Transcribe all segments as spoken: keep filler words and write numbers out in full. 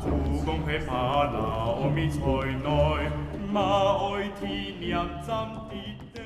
祖公係巴拿，阿彌在內，嘛愛天命站地底。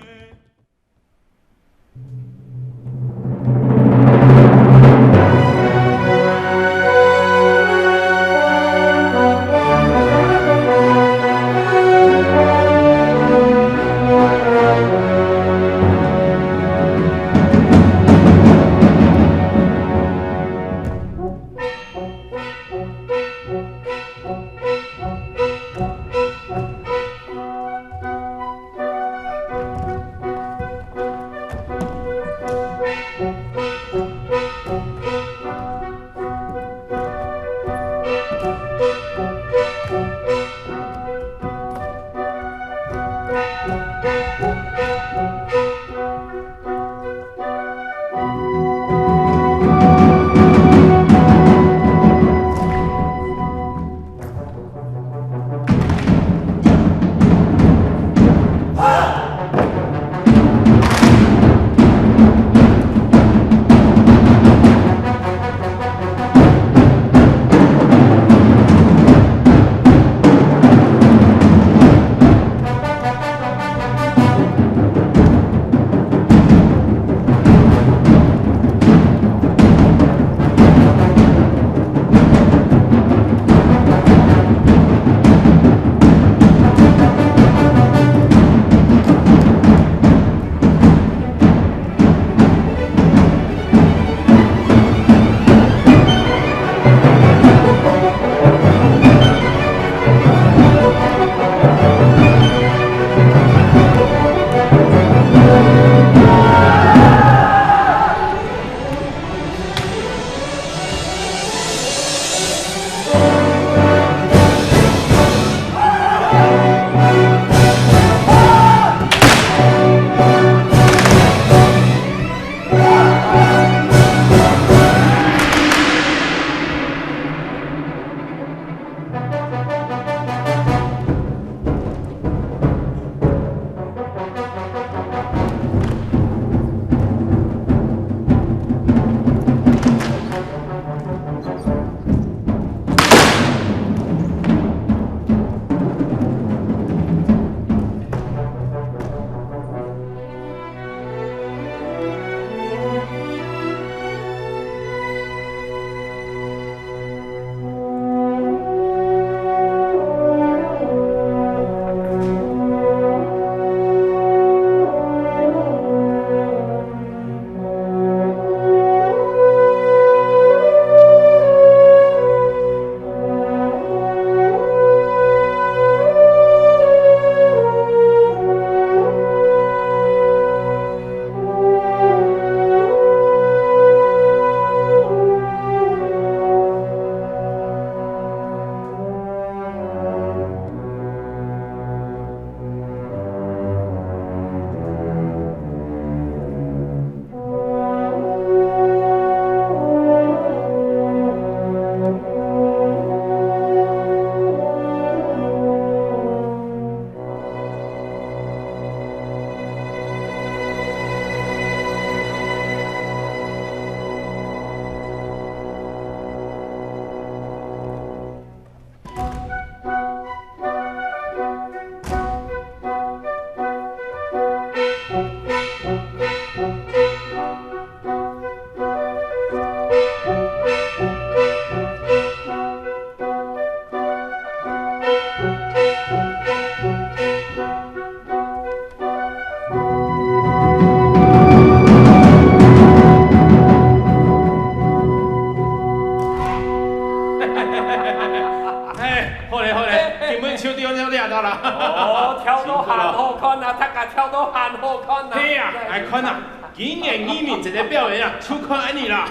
哎，好咧，好咧，今晡日就跳到這到啦。哦，跳到還好看啊，大家跳到還好看啊。係啊，來看啊，今年移民節个表演啊，就看恁呢啦。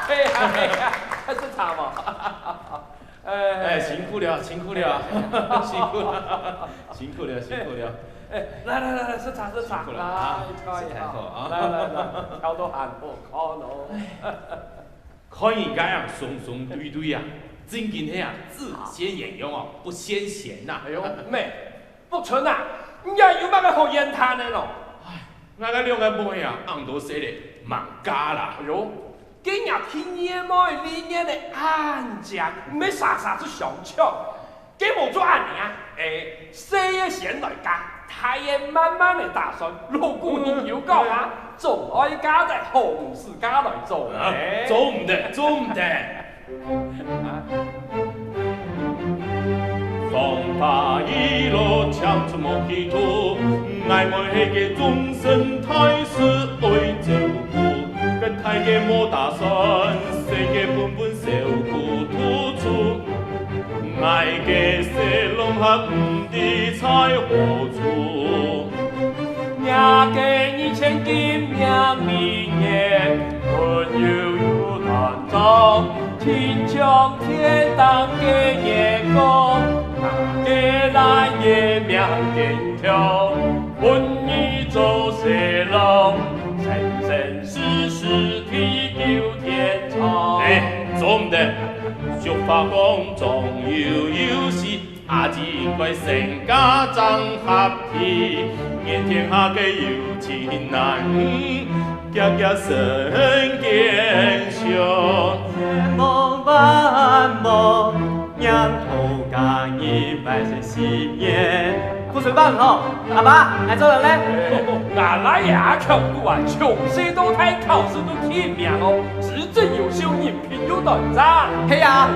係啊，係啊，係差無？哎，辛苦了，辛苦了，辛苦了，辛苦了，辛苦了。哎，来来来来，食茶食茶，辛苦了啊，来，一票一票，食茶好啊。来来来，挑到很好看哦。看人家恁樣雙双對對啊，正經係啊，只羨鸳鸯哦，不羨仙呐。哎喲，妹，福春啊，你也有麼个好怨嘆个咯？哎，𠊎个兩个妹啊，恁多歲了，吂嫁啦。哎喲，該若第二个妹，離你个恁近，毋係煞煞就相搶。 該無做恁樣啊，哎，細个先來嫁，大个慢慢來打算。老古人有講啊，總愛嫁在好時嫁來做呢。啊，做毋得，做毋得。若个二千金命里月，朋友有難招，親像天頂个月光，若个倈仔命堅強，分你做婿郎，生生世世地久天長。哎，做毋得，俗話講，長幼有序， 阿姊應該成家正合宜，願天下个有情人，遽遽成眷相。千望萬望，念頭家人，萬事如意。福春辦好，阿爸，𠊎做人咧。𠊎倈仔阿強哥啊，從細到大考試都第一名哦，資質優秀，人品又端正。係啊。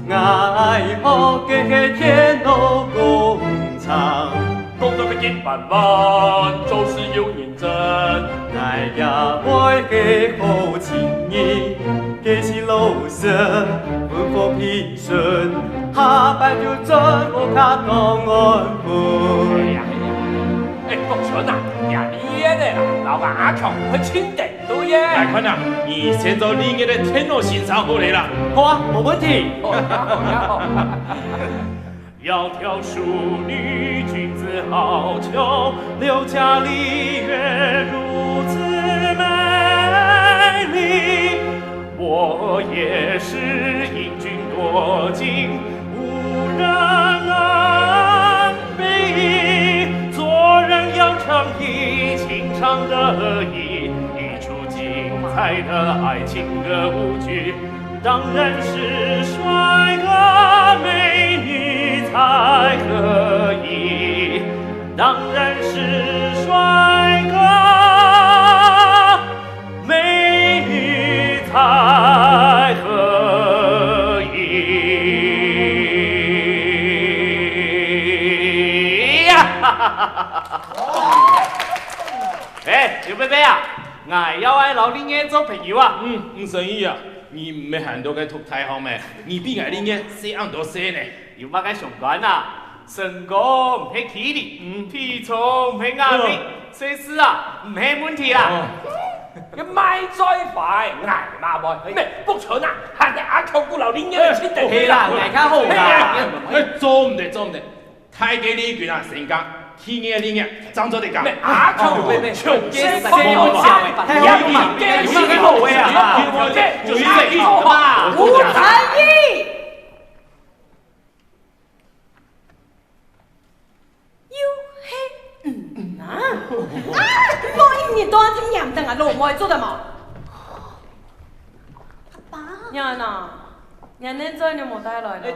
𠊎學个係電腦工程，工作个緊板板，做事又認真。𠊎也會係好青年，佢係老實，文科平順，下擺就轉屋下當安分。哎呀，哎呀，哎，福春啊，你啊，你个啦，摎阿強去親等。 對耶。𠊎看啊，你先做你个電腦先生好了啦。好啊，無問題。好呀，好呀，好。窈窕淑女，君子好逑，六甲禮樂如此美麗。我也是因君多情， 无人能比翼。做人要仗义，情场得意，一出精彩的爱情歌舞剧，当然是帅哥美女才可以，当然是帅哥 美女才可以呀！哎，劉伯伯啊，𠊎要愛摎你个做朋友啊。嗯，吳生義啊，你毋係還在該讀大學咩？你比𠊎你个細恁多歲呢。有麼个相干啊？ 身高毋係距離，嗯。體重毋係壓力，嗯。歲數啊，毋係問題啊。哦。該賣嘴花个，𠊎嘛會。嘿。咩，福春啊，還係阿強哥摎你个親等。係啦，𠊎較好啦。哎，做毋得，做毋得。大家利益啊，身家，第二个利益，正做得講。咩，阿強哥，哦，對，對，對。從細到大，太好了嘛，太好了嘛，有麼个好話啊？對，對，對。吳承義。 又係你啊！啊！落一日到暗就黏等啊，老妹做得無？阿爸。娘啊，娘恁早就無帶來了。哎，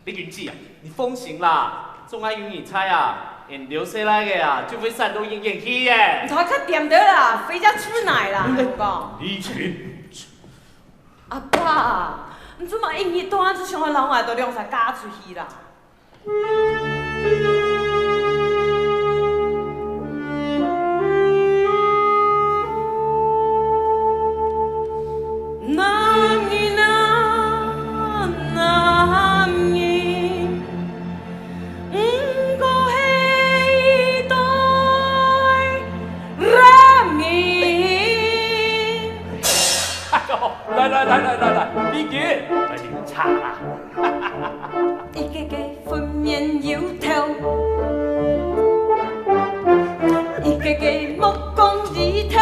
麗君姊啊，你放心啦，總愛有人在啊，𠊎兜細倈仔啊，就會散到遠遠去耶。你頭殼點著啦，飛架出來啦，你講。麗君。 阿爸，你做麼一日到暗就想愛摎𠊎兜兩儕嫁出去啦？男人啊，男人， 毋過係一對男人。哎喲，來來來來來來，麗君，來，請坐，个目光里头。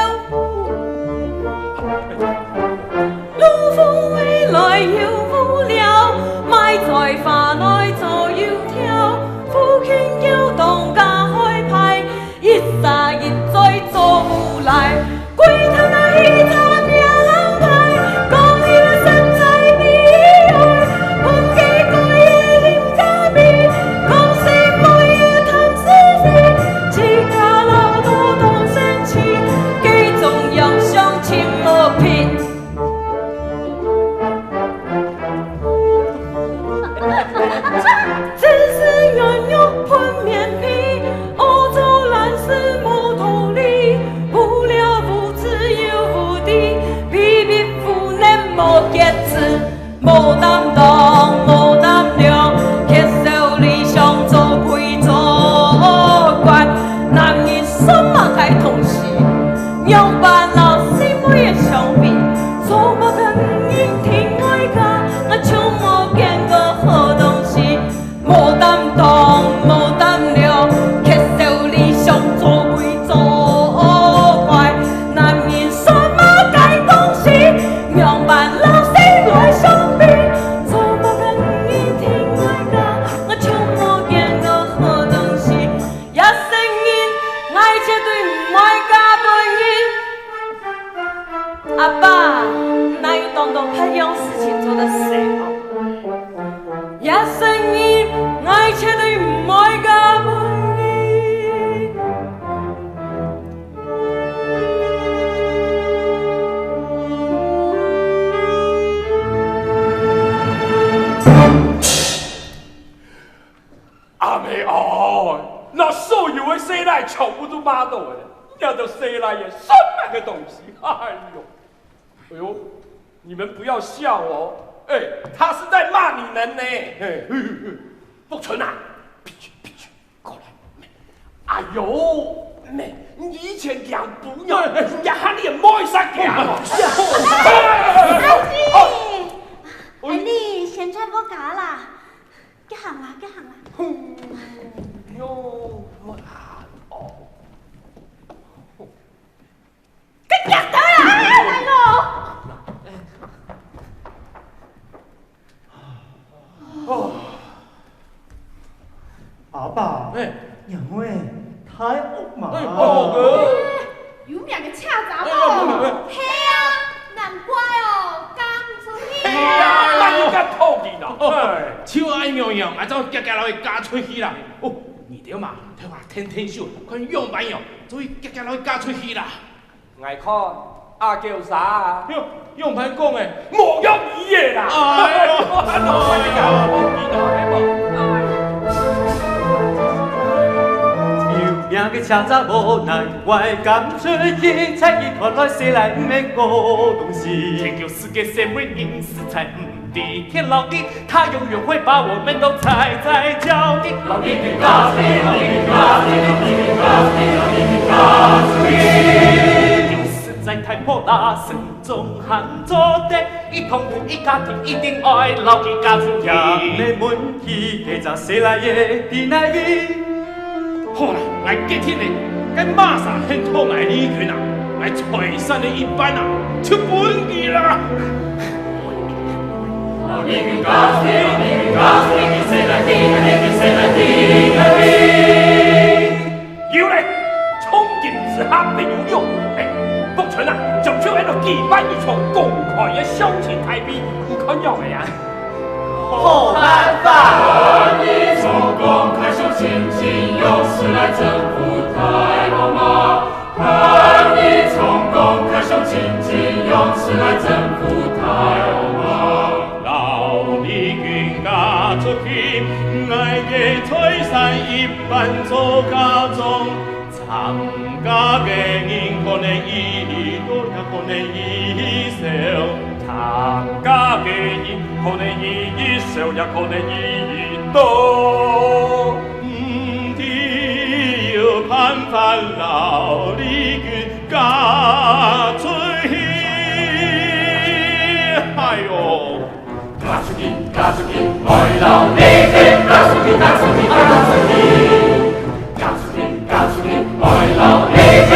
路風雨來又無聊，埋在花內左右跳，附近有當家海派，一儕一再做無賴。歸頭那一隻名牌，講起來實在悲哀，風景改變人家味，講是非也談是非，自家老多當生氣， 該種樣相親無品。只是軟肉噴面皮，歐洲爛事無道理，無聊無自由無地，疲憊無能無節制。 無擔當，無膽量，缺少理想做鬼做怪。男人算麼个東西？樣般摎細妹仔相比，做麼个女人挺愛家，𠊎從無見過好東西。無擔當，無膽量，缺少理想做鬼做怪。男人算麼个東西？樣般摎細妹相比， 做麼个女人挺愛家，𠊎從無見過好東西。這生人，𠊎絕對毋會嫁分人。阿爸，哪有當多別樣事情做得使哦？這生人，𠊎絕對毋會嫁分人。 阿姆哦，那所有个細賴全部都罵到了，這兜細賴仔算麼个東西？哎喲，哎喲，你們不要笑哦，哎，他是在罵你們呢。嘿，嘿，嘿，福春啊，過來。 哎喲，妹，你以前養不了，人家喊你妹殺掉。阿弟，阿弟，先轉屋下啦，遽行啦，遽行啦。喲，哦。 个夾頭啊！來咯！哦，阿爸，哎。娘仔，大屋嘛。哎，哦，有名个赤查某。哎，有名个。係啊，難怪哦，嫁毋出去啊。係啊，哪有恁討厭啊？哦，哎。就恁樣樣，𠊎正遽遽摎佢嫁出去啦。哦，你兜嘛，頭下天天手，看樣般樣，做佢遽遽摎佢嫁出去啦。 𠊎看，阿狗儕啊，喲，仰般講誒，無容易誒啦。哎喲，哎喲，哎喲，哎喲。有名个赤查某，哪有會嫁毋出去，在佢看來，細賴毋係好東西。天橋世界細妹人實在毋知天老地， 他永遠會把我們都踩在腳底。實在太潑辣，心中還做得，一通父一家庭，一定愛摎佢嫁出去。也無問題，該隻細賴仔在哪位？ 好啦，𠊎決定了，該麼儕肯討𠊎離婚啊，𠊎財產个一半啊，就分佢啦。有咧，從今之後，朋友約會，哎，福春啊，將就愛來舉辦一場公開个相親大會，你看仰般啊？ 好辦法。摎你嫁出去，𠊎个財產一半做嫁妝。 參加个人可能已多，也可能已少。參加个人可能已少，也可能已多。毋知有辦法摎你嫁出去。哎喲！ 嫁出去，嫁出去，愛摎你去，嫁出去，嫁出去，愛摎你去。嫁出去，嫁出去，愛摎你去，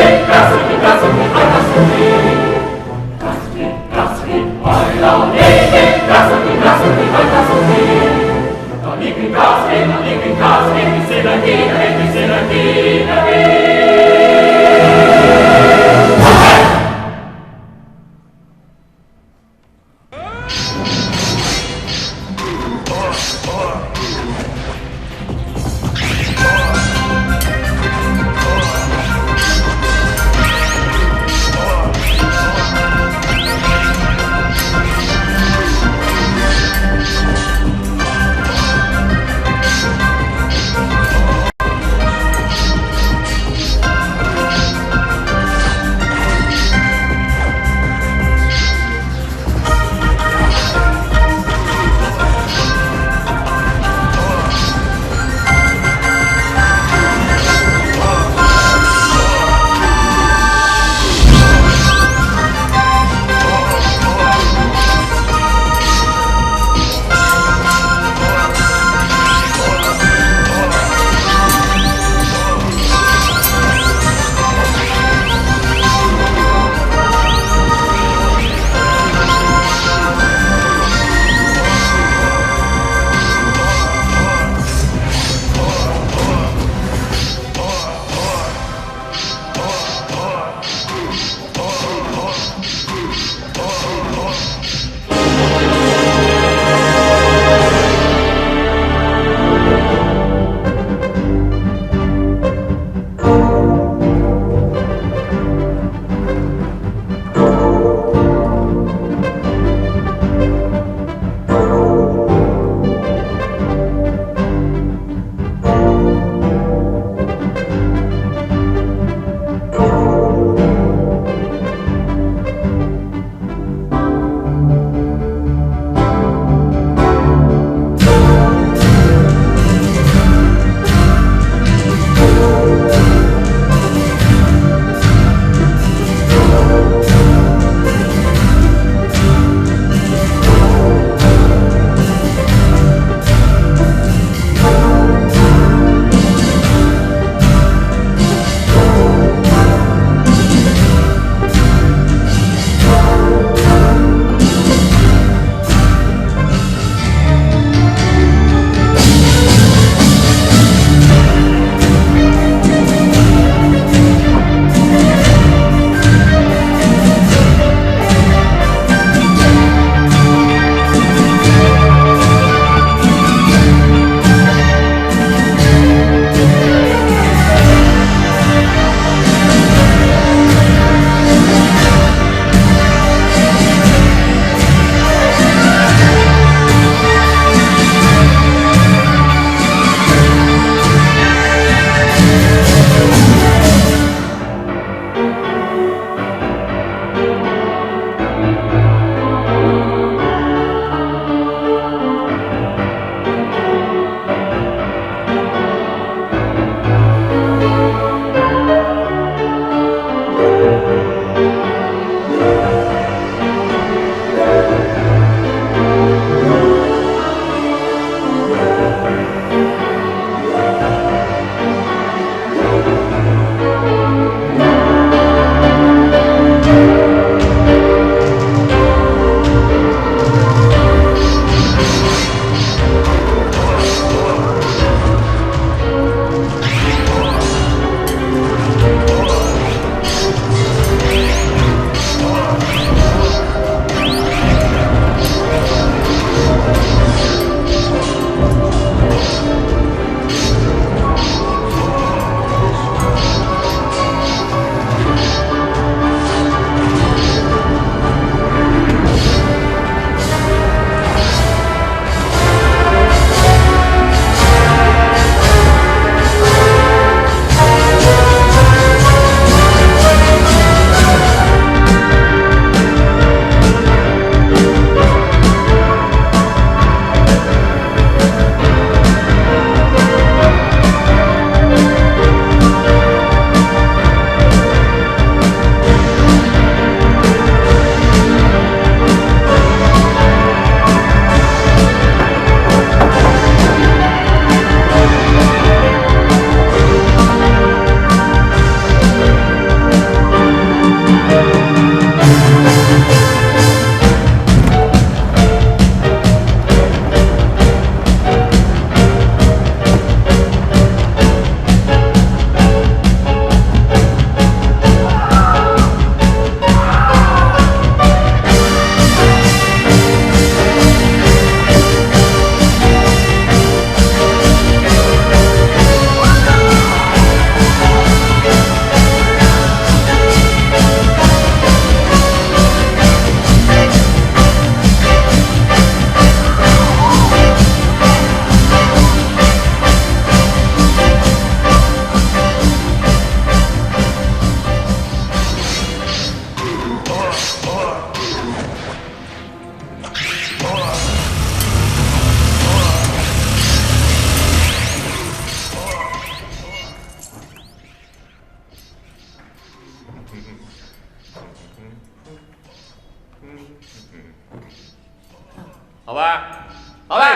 好吧，好吧。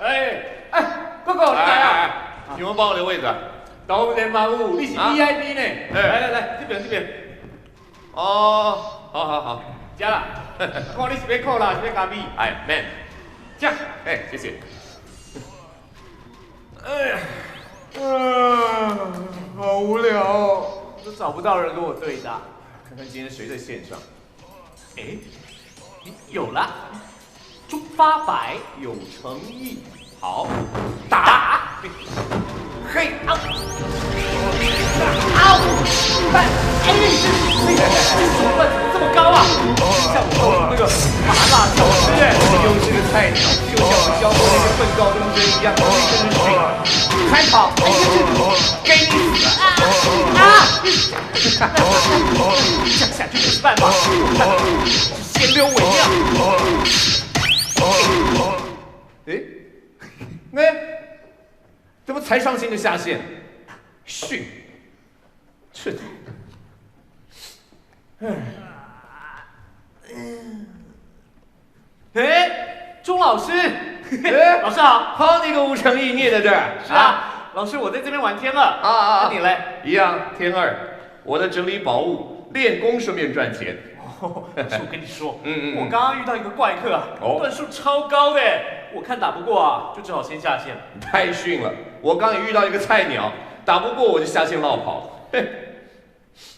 哎，哎，哥哥，你来啊！哎，哎，哎，你们帮我留位置啊。当然嘛有，你是啊？V I P呢。哎。来来来，这边，这边。哦，好，好，好。加啦，看你是要cola，是要咖啡？哎，man。这样。哎，谢谢。哎呀，嗯，好无聊哦，都找不到人跟我对答。看看今天谁在线上。哎，有啦，钟发白。有诚意。好，打。嘿，啊，啊，哎，这个水准怎么这么高啊？像我高中那个麻辣教师哎，又是个菜鸟，就像我教过那些笨高中生一样，那真是水。开跑，哎，给你死啊！啊！这样下去没办法，先溜为妙。诶，那怎么才上线就下线？训，这，哎。 哎，钟老师，哎，老师好。好你个吴承义，你也在这儿？是啊，啊？老师，我在这边玩天二。啊，啊，啊。那你嘞？一样，天二。我在整理宝物，练功顺便赚钱。哦，老师，我跟你说，嗯，嗯，嗯。我刚刚遇到一个怪客啊，哦。段数超高的，我看打不过啊，就只好先下线。太逊了，我刚也遇到一个菜鸟，打不过我就下线落跑。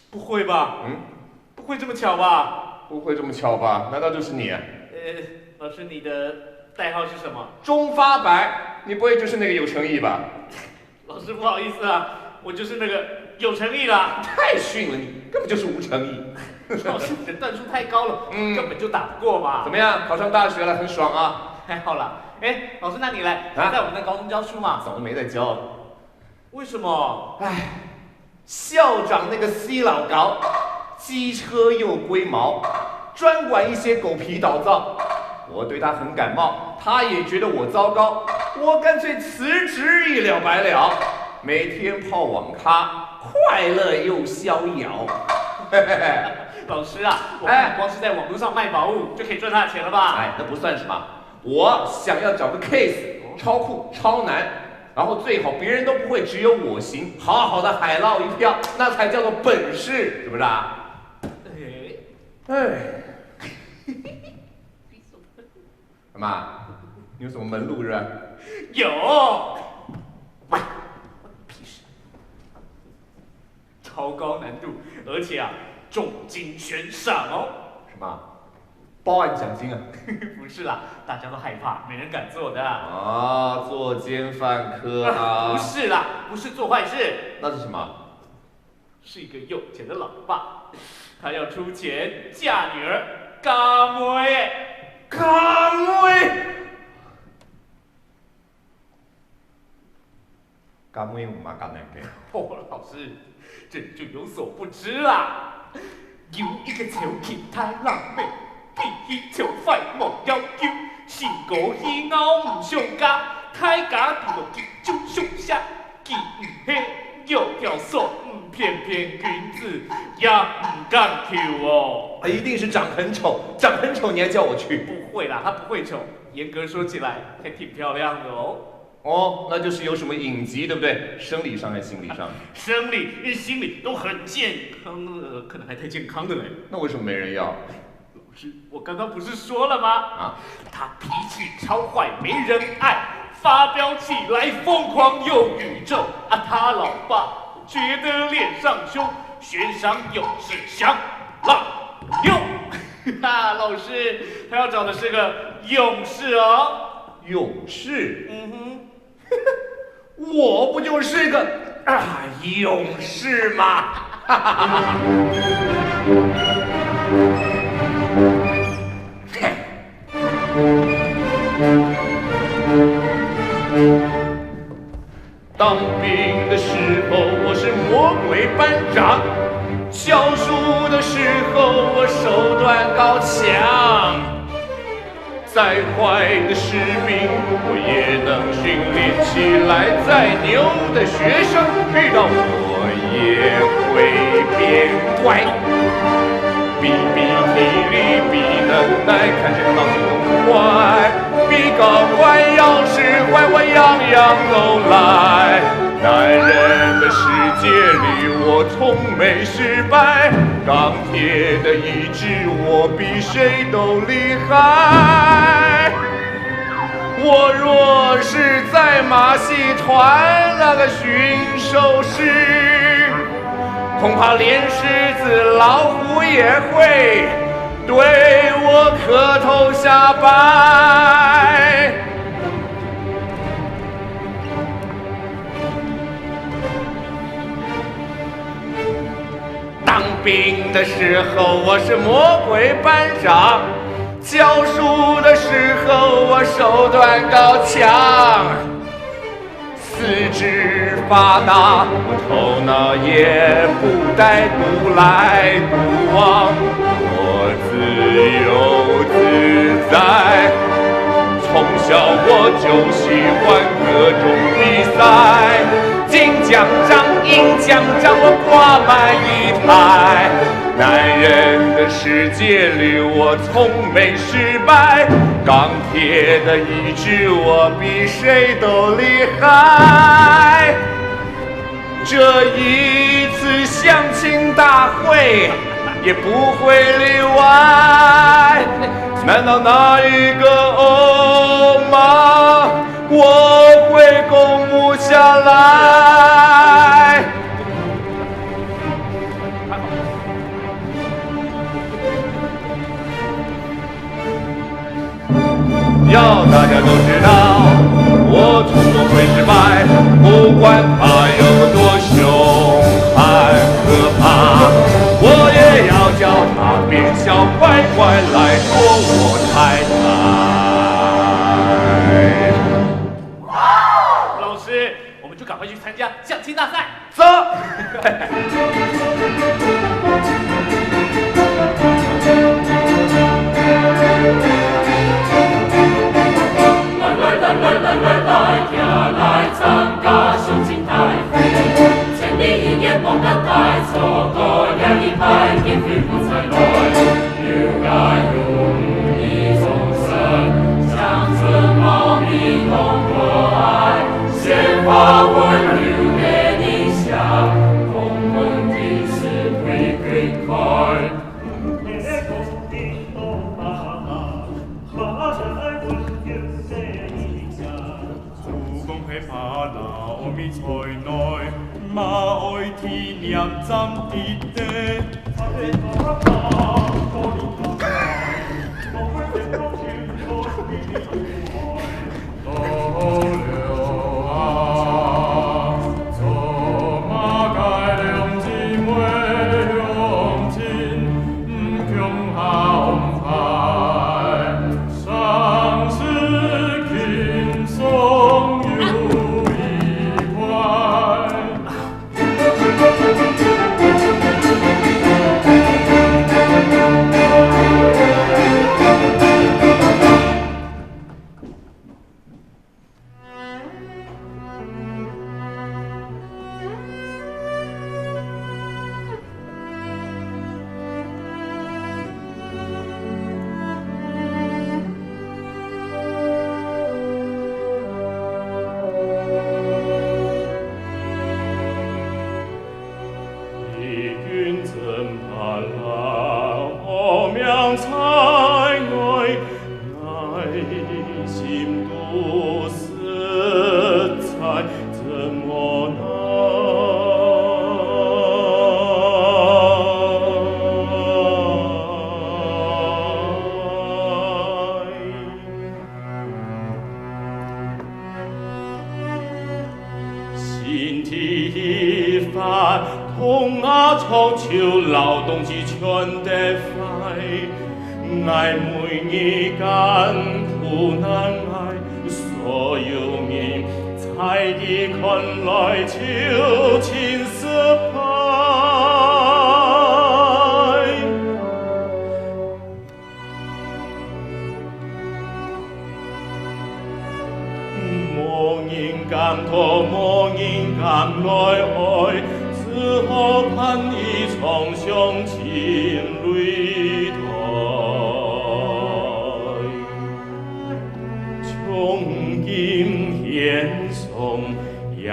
不会吧？嗯？不会这么巧吧？不会这么巧吧？难道就是你啊？呃，老师，你的代号是什么？钟发白，你不会就是那个有诚意吧？老师，不好意思啊，我就是那个有诚意啦。太逊了，你根本就是无诚意。老师，你的段数太高了，嗯。根本就打不过嘛。怎么样？考上大学了，很爽啊？还好啦。哎，老师，那你嘞？啊？还在我们那高中教书吗？早就没在教了。为什么？唉，校长那个死老头，机车又龟毛，专管一些狗皮倒灶。我对他很感冒，他也觉得我糟糕，我干脆辞职一了百了，每天泡网咖，快乐又逍遥。老师啊，我看哎。光是在网络上卖宝物就可以赚大钱了吧？哎，那不算什么。我想要找个 case，超酷、超难，然后最好别人都不会，只有我行，好好的海捞一票，那才叫做本事，是不是啊？哎，哎，干嘛？你有什么门路是不是？有，喂，屁事。 超高难度，而且啊，重金悬赏哦。什么？包含奖金啊？不是啦，大家都害怕，没人敢做的啊。啊，作奸犯科啊。不是啦，不是做坏事。那是什么？是一个有钱的老爸，他要出钱嫁女儿，嫁妹。嫁妹？ 敢会有嘛敢个？哦，老师，这就有所不知啦。有一个超级大辣妹，脾气超坏，无要求，性格ขี้拗，毋想嫁，大家都落去就想下，佢毋係窈窕淑女，嗯，翩翩君子，也毋敢求哦。啊，一定是长很丑，长很丑你还叫我去？不会啦，她不会丑，严格说起来还挺漂亮的哦。 哦，那就是有什么隐疾，对不对？生理上还是心理上？生理跟心理都很健康，呃，可能还太健康的嘞。那为什么没人要？老师，我刚刚不是说了吗？啊？他脾气超坏，没人爱，发飙起来疯狂又宇宙啊！他老爸觉得脸上凶，悬赏勇士想浪牛。哈，老师，他要找的是个勇士哦。勇士？嗯哼。 我不就是个，啊，勇士吗？当兵的时候我是魔鬼班长，教书的时候我手段高强。 再坏的士兵，我也能训练起来。再牛的学生，遇到我也会变乖。比比体力，比能耐，看谁的脑筋动得快。比你高官要是坏，我样样都来。男人的世界里，我从没失败。钢铁的意志，我比谁都厉害。我若是在马戏团那个驯兽师，恐怕连狮子、老虎也会对我磕头下拜。当兵的时候，我是魔鬼班长；教书的时候，我手段高强。四肢发达，我头脑也不呆，独来独往，我自由自在。从小我就喜欢各种比赛，金奖章、银奖章我挂满一排。男人的世界里，我从没失败，钢铁的意志，我比谁都厉害。这一次相亲大会也不会例外。难道哪一个欧巴我会攻不下来？要大家都知道，我从不会失败，不管它有多凶悍可怕，我也要叫它变小乖乖来做我太太。老师，我们就赶快去参加相亲大赛。走。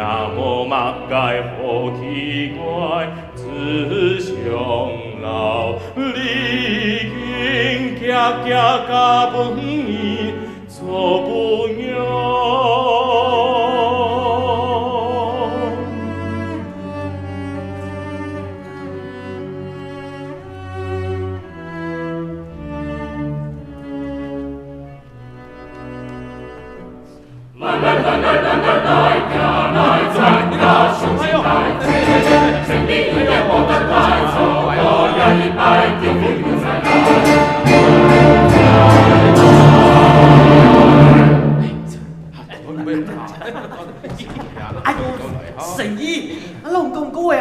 也無麼个好奇怪，只想老，你緊遽遽嫁分伊做餔娘。哎，神醫，啊，攏講過个，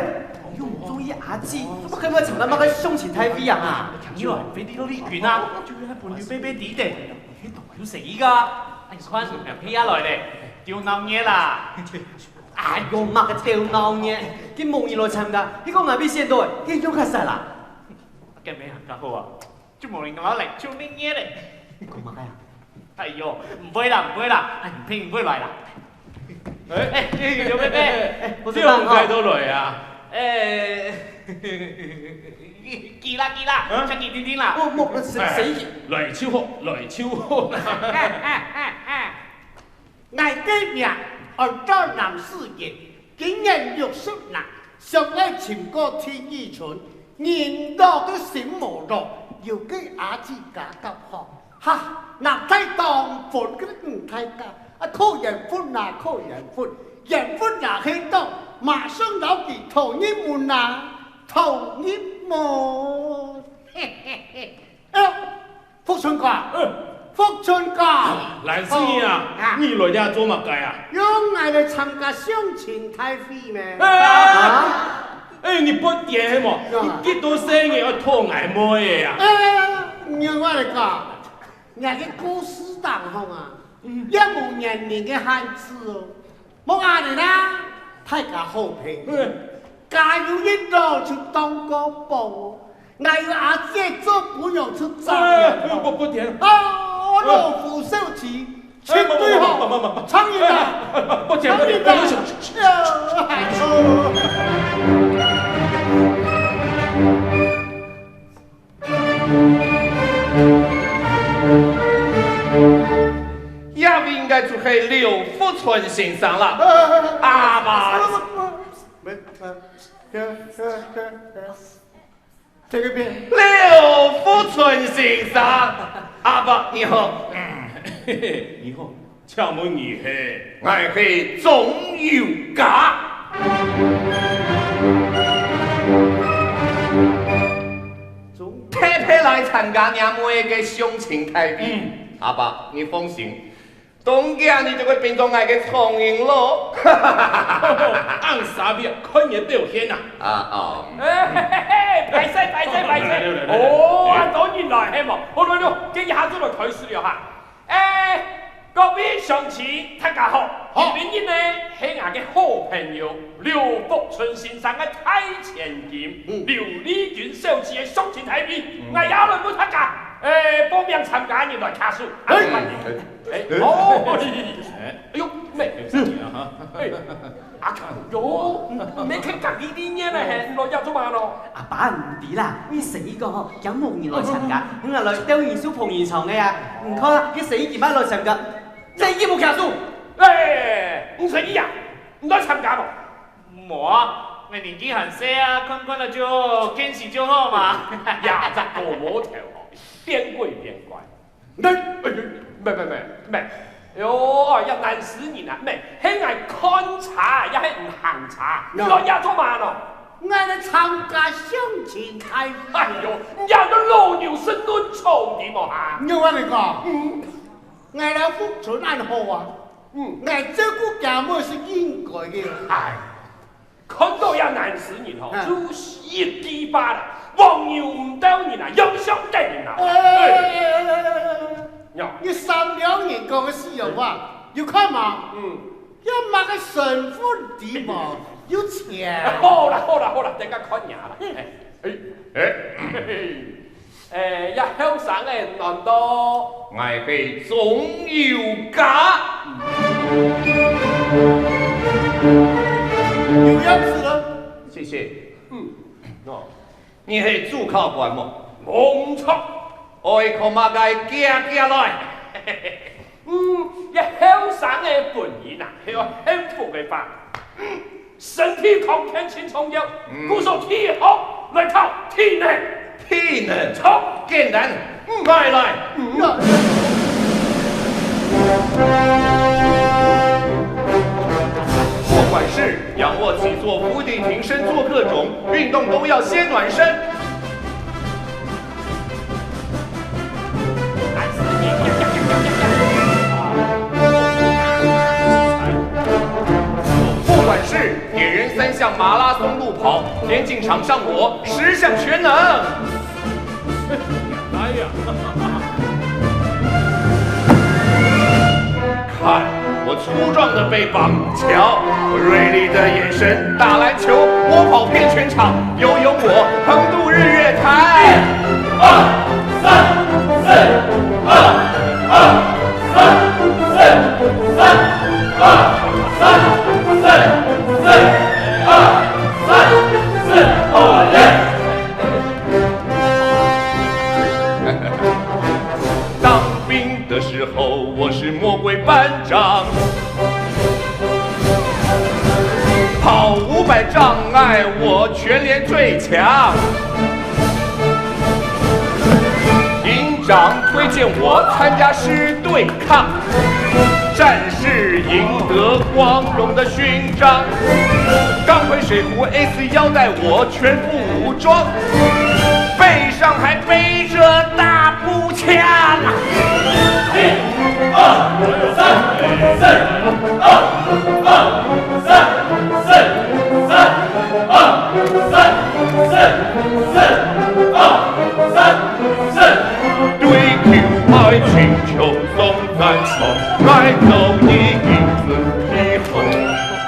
又毋中意阿姊，還愛參加麼个鄉親大會啊？你來，非得你群啊，就係分你白白知得。 有生意个，你看，兩個月來咧，就鬧熱啦。哎喲，麼个鬥鬧熱，佢無人來參加，佢講𠊎比先到，佢用較煞啦。該無還較好啊，就無人敢來，就恁熱咧。講麼个啊？哎喲，毋會啦，毋會啦，哎，你聽毋會來啦。哎，哎，劉伯伯，哎，我是這種態度來啊？哎，佢啦，佢啦，啊？像佢定定啦。我，我，我，誰，哎，誰？來就好，來就好。哎，哎，哎，哎。𠊎个名安到南四縣，今年六十啦，想愛尋個第二春，人老个心無老，有个阿姊家教好。 哈，若大當分个女大家，啊，靠緣分啊，靠緣分，緣分若係到，馬上摎佢討入門啊，討入門。嘿嘿嘿，哎喲，福春哥，嗯。福春哥，蘭心啊，哦，啊。你來這做麼个啊？喲，𠊎來參加相親大會咩？哎，啊？哎，你發癲係無？啊。你幾多歲人愛討𠊎妹仔啊？哎，你聽𠊎來講， 若个故事當中啊，嗯。也無年齡个限制哦。無恁樣啦，大家好朋友，嗯。家有一老就當個寶哦。𠊎有阿姊做餔娘就正了。哎，不，不，不甜。啊，老夫少妻，哎，絕對好。不，不，不，不，不。唱一段，哎，不，不，不，不，不，唱一段。不，不，不，不。哎呦，哎呦。 這位應該就係劉福春先生啦。阿爸。這個邊。劉福春先生，阿爸，你好。你好。 請問你係？𠊎係鍾友嘉。特別來參加若妹个相親大會。嗯。阿爸，你放心，當遽你就會變做𠊎个丈人囉。恁沙鼻，看你表現啊！啊，哦。哎，嘿，嘿，嘿，歹勢，歹勢，歹勢。來，來，來，來。哦，恁多人來，係無？好，來，來，這下就來開始了哈。 哎，各位鄉親，大家好。好。今日呢，係𠊎个好朋友劉福春先生个大千金，嗯。劉麗君小姐个相親大會，嗯。𠊎也來分大家，哎，報名參加个人來舉手。哎。哎，哎，哎。哦，哎。哎喲，妹。哎。 阿強，喲，你，你看隔壁對面个，嘿，你來這做麼个咯？阿爸，你知啦，你生意講吼，驚無人來參加，嗯。𠊎來鬥人手捧人場个啊。你看啊，佢生意幾萬來參加，生意無卡數。哎，你生意啊？你來參加無？無啊，𠊎年紀還細啊，看看了就，見識就好嘛。呀，這個無頭吼，變鬼變怪。 哎，哎，哎，咩，咩，咩，咩。哎喲，哎呀，難死人啊，咩，係𠊎看差，也係你行差，喏。你來這做麼个咯？𠊎來參加相親大會。哎喲，你這個老牛食嫩草，你無哈？你話你講，嗯。𠊎摎福春恁好啊，嗯。𠊎照顧厥妹係應該个。哎。 看到這難死人吼，嗯。就係一句話啦，黃牛毋鬥人啊，洋相鬥人啊。哎，哎，哎，哎，哎，哎，哎。喲。你三兩年講个死人話，有看無？嗯。這麼个身份地位，有錢。好啦，好啦，好啦，等下看你啦。哎，哎，哎。嘿，嘿。 哎，這後生个難道？𠊎係鍾友嘉。有样子了。谢谢。嗯，喏，你系主考官无？冇错。我一口马该夹夹来。嗯，一后生个本人啊，系要幸福个吧。嗯，身体康健真重要，嗯。故所第一行来考体能。 体能，好，简单，买来。不管是仰卧起坐、伏地挺身、做各种运动，都要先暖身。不管是铁人三项、马拉松、路跑、田径场上，我十项全能。 来呀！看我粗壮的臂膀，瞧我锐利的眼神，打篮球我跑遍全场，游泳我横渡日月潭。二三四，二二三四，三二三四，四二三四，好耶！ 当兵的时候，我是魔鬼班长，跑五百障碍，我全连最强。营长推荐我参加师对抗， 战士赢得光荣的勋章。钢盔水壶S腰带，我全副武装，背上还背着大步枪。一二三四，二二三四，三二三四，四二三四。 对球爱情球送赞赏，爱到你一生以后。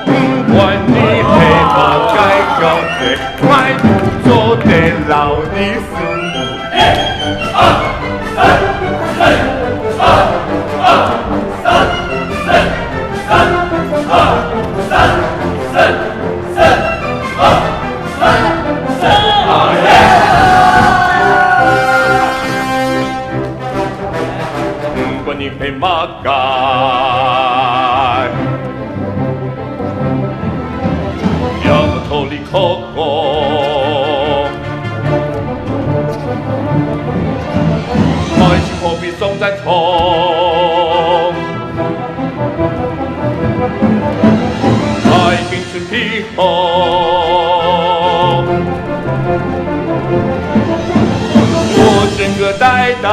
不管你黑白该交代，爱不做得老的事。一二三四，二二三四，三二三四。 不管你配马甲，要么头里扣扣，买起货币送赞同。 爱拼出皮厚，我整个带弹，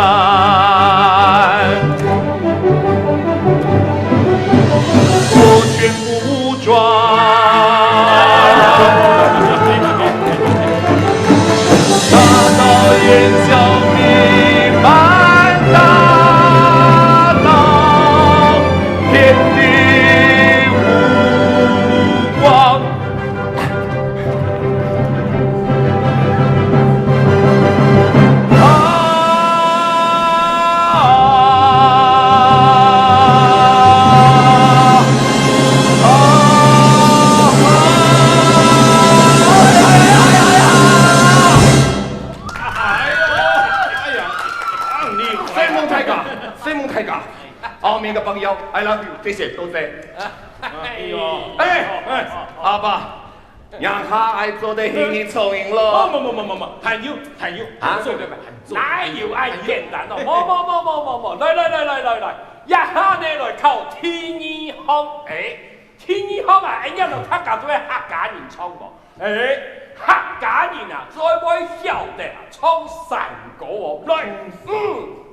我全副武装。 大道烟消弥漫，大道天地无光。啊！ 哎呀，哎呀，你飞龙太高，飞龙太高。好，明个朋友，I love you，谢谢，多谢。哎呦，哎，哎，阿爸，让他爱做得很你聪明咯。不不不不不不，还有还有，啊？还做对吧？还做。哪有爱简单哦？不不不不不不，来来来来来来，一下呢来考第二行，哎，第二行啊，哎，你看客家都系客家人唱个。 哎，客家人啊，最会晓得啊，唱山歌哦。来，嗯，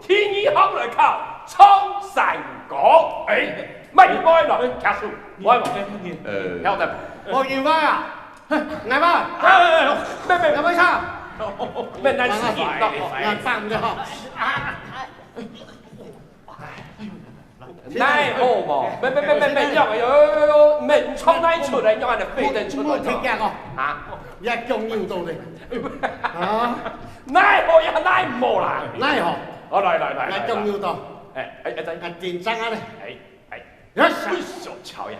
第二行来考，唱山歌。哎，慢慢来，开始，慢慢。呃，晓得吧？我有啊，来吧，哎，哎，哎，慢慢，慢慢唱，慢慢唱，慢慢唱就好。奈何无？没没没没没，有有有有，没唱奈出来，有安尼飞得出来。我听见哦，啊？你还讲有道理。啊？奈何也奈无啦。奈何？哦，来来来，来讲有道。哎哎哎，再，啊，紧张啊嘞。哎哎，哎，小敲一下。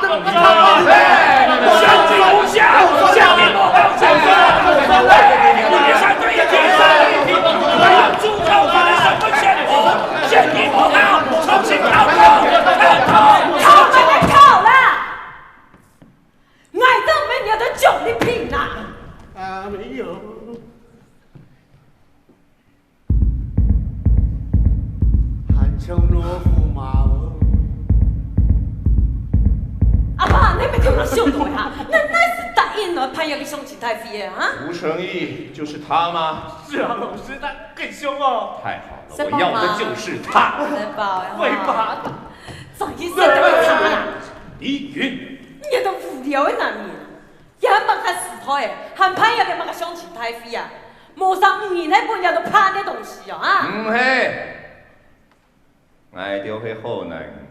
你看，哎，相比之下，相比之下，你们三个一起，我要诅咒你们什么前途，选你不好，重新考过，考，考，考，考啦！ 𠊎正被你个奖励品呐！啊，没有。还像老虎嘛哦。阿爸，你没听我想过哈？那，那是答应了潘爷个相亲大会的啊？吴成义就是他吗？是啊，老师，他很凶哦。太好了，什么吗？我要的就是他。真棒呀！会吧？ 早一生都要查啦！李云，你个無聊个男人啊！也麼个時代欸，還怕有个麼个相親大會啊？無上五年个本也都怕个東西哦，啊！毋係，𠊎兜係好男人，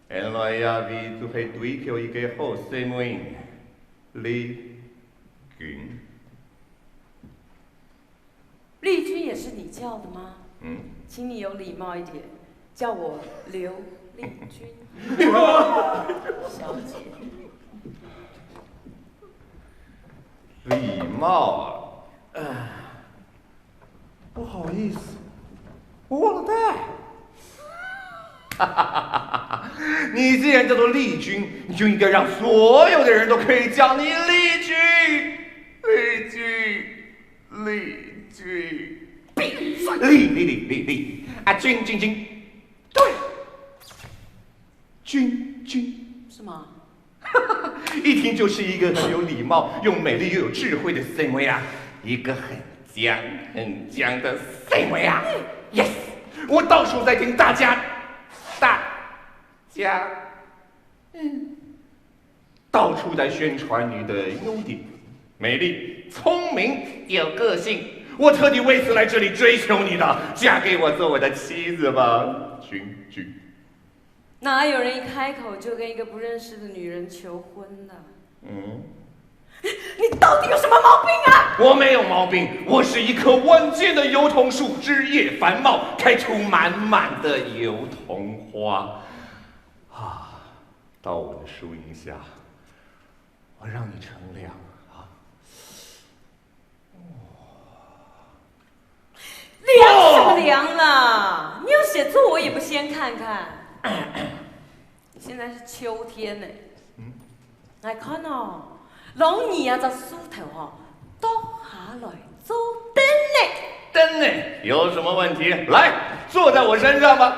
原來這位就係追求一個好細妹，李君。 麗君也是你叫的嗎？嗯。請你有禮貌一點，叫我劉麗君小姐。禮貌啊，啊，不好意思，我忘了帶。你既然叫做麗君，你就應該讓所有的人都可以叫你麗君，麗君。 麗君。閉嘴！麗，麗，麗，麗，麗，啊，君君君，對，君君，是吗？一听就是一个很有礼貌、又美丽又有智慧的細妹啊，一个很犟、很犟的細妹啊。Yes，我到处在听大家，大家，嗯，到处在宣传你的优点，美丽、聪明、有个性。我特地为此来这里追求你的，嫁给我做我的妻子吧，君君。哪有人一开口就跟一个不认识的女人求婚的？嗯，你到底有什么毛病啊？我没有毛病，我是一棵稳健的油桐树，枝叶繁茂，开出满满的油桐花。啊，到我的树荫下，我让你乘凉啊。凉什么凉啦？你有写作文也不先看看。现在是秋天呢。来看哦，龙你啊，这树头哦，倒下来做凳呢。凳呢？有什么问题？来，坐在我身上吧。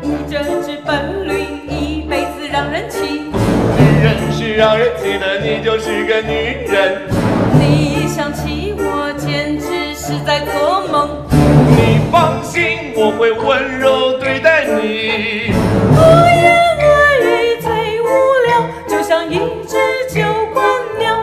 你这只笨驴，一辈子让人气。女人是让人气的，你就是个女人。你想气我，简直是在做梦。你放心，我会温柔对待你。胡言乱语最无聊，就像一只九官鸟。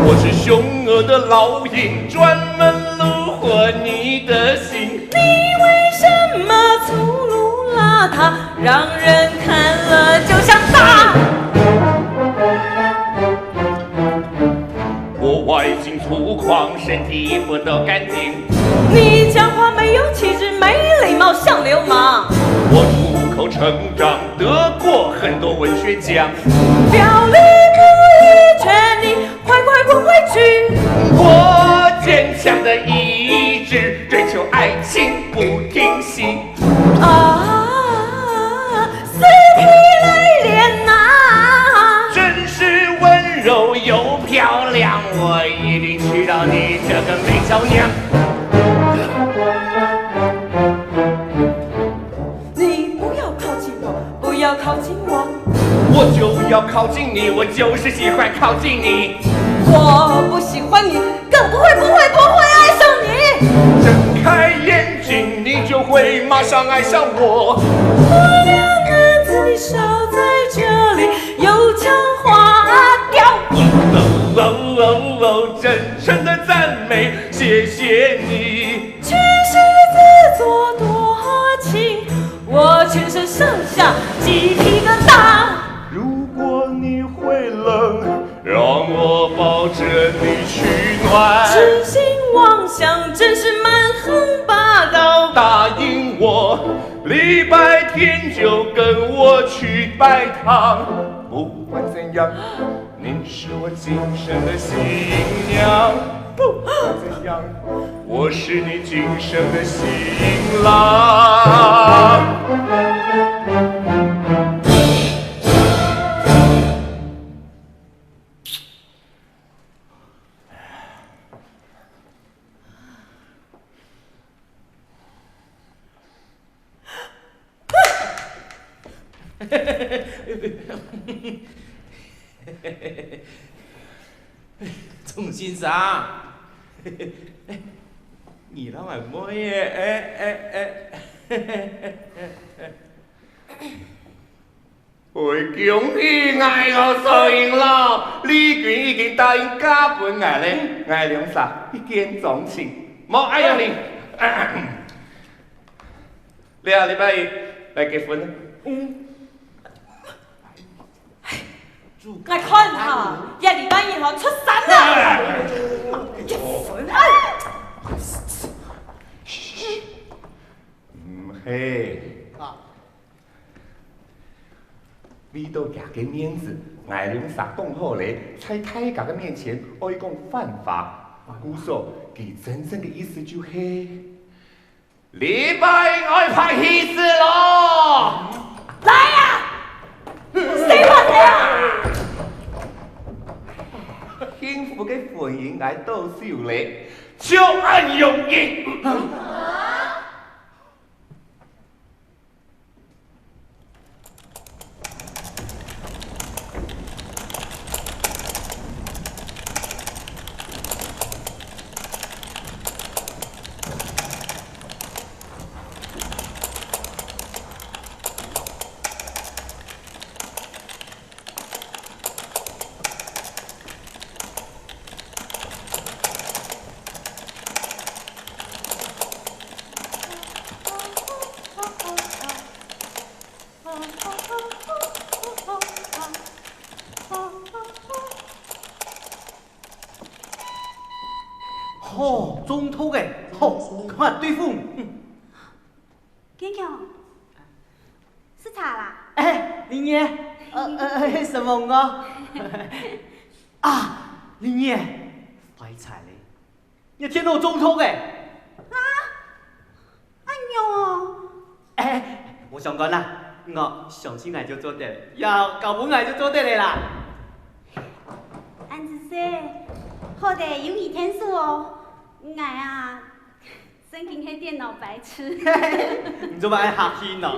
我是凶恶的老鹰，专门虏获你的心。你为什么粗鲁邋遢，让人看了就想打？我外形粗犷，身体不都干净。你讲话没有气质，没礼貌，像流氓。我出口成章，得过很多文学奖。表里不一，劝你快快滚回去。我坚强的意志，追求爱情不停息。啊，死皮赖脸呐！真是温柔又漂亮，我一定娶到你这个美娇娘。你不要靠近我，不要靠近我。我就要靠近你，我就是喜欢靠近你。我不喜欢你，更不会不会不会爱上你。睁开眼睛，你就会马上爱上我。我两个字你少在这里，油腔滑调。哦哦哦哦，真诚的赞美，谢谢你。其实自作多情，我全身上下鸡皮疙瘩。如果你会冷，让我抱着你取暖。痴心妄想，真是蛮横霸道。答应我，礼拜天就跟我去拜堂。不管怎样，你是我今生的新娘。不管怎样，我是你今生的新郎。钟先生，你让俺妹耶，哎哎哎。喂，恭喜𠊎个小英佬，麗君已經答應嫁分𠊎咧，𠊎兩儕一見鍾情，無愛你。這禮拜一來結婚。嗯。𠊎看哈，這禮拜一吼出山啦！結婚啊！毋係。啊。 為著厥个面子，𠊎兩儕講好咧，在大家个面前愛講反話。故所，佢真正个意思就係：禮拜愛拍戲仔咯！來啊！誰拍誰啊？幸福个婚姻𠊎到手咧，就恁容易。好，中毒个，好，看對付。堅強，食茶啦？哎，林燕，呃呃，什麼啊？啊，林燕，壞忒了，你个電腦中毒个。啊？ 恁樣哦。哎，無相干啦，𠊎相信𠊎就做得，要交分𠊎就做得了啦。恁仔細，好得有你𢯭手哦。𠊎啊，正經係電腦白痴。你做麼个客氣呢？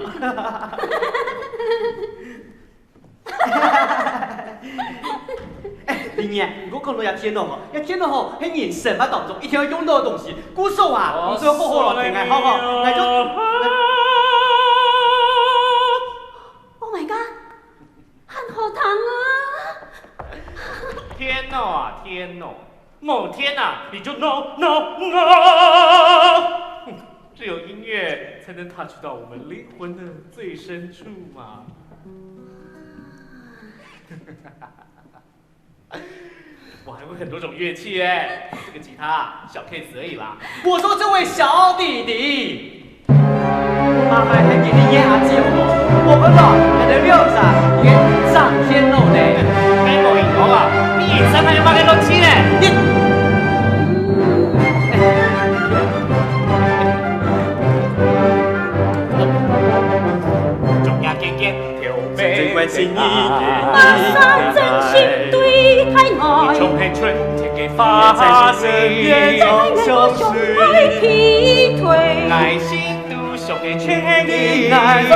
哎，林燕，你講到這電腦吼，這電腦吼，係人生活當中一定愛用到个東西。故所啊，你做好好來聽𠊎，好好，𠊎就，Oh my god，恁好聽啊！天哪，天哪！ 某天啊，你就no no no！只有音樂才能 touch 到我们灵魂的最深处嘛。我还会很多种乐器哎，这个吉他小 case 而已啦。我说这位小弟弟， 麻煩還給你壓壓驚哦，我們老人的六十，你長天路呢。該無閒講啊，你人生還有麼个樂趣呢？你，總也結結條尾。真關心你的。馬上真心對待愛。像係春天个花蕊。在我胸懷劈腿。愛心 都像个青年，愛心，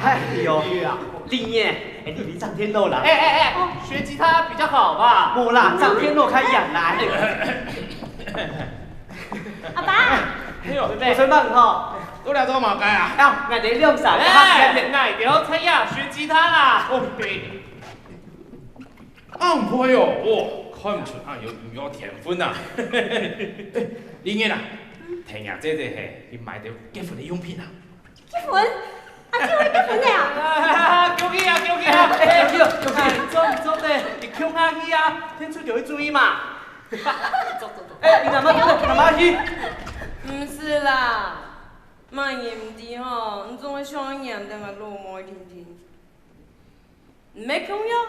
哎喲，林燕，哎，你，你長天路啦。哎哎哎，學吉他比較好吧？無啦，長天路較遠啦。阿爸，哎喲，我先放你吼。做了做麼个啊？哎呀，𠊎等兩儕，哎，𠊎等要參加學吉他啦。哦，對。 恁會哦，哦，看毋出恁有音樂天分啊。哎，林燕啊，聽若姐姐係，你買兜結婚个用品啊？結婚？啊，就會結婚了啊？恭喜啊，恭喜啊！哎，恭喜，恭喜！哎，做，做得，你共下去啊，天出就會注意嘛。走，走，走。哎，你幹嘛，幹嘛去？毋使啦，麼人毋知吼，你總會想愛黏等个老妹定定。 毋係共樣，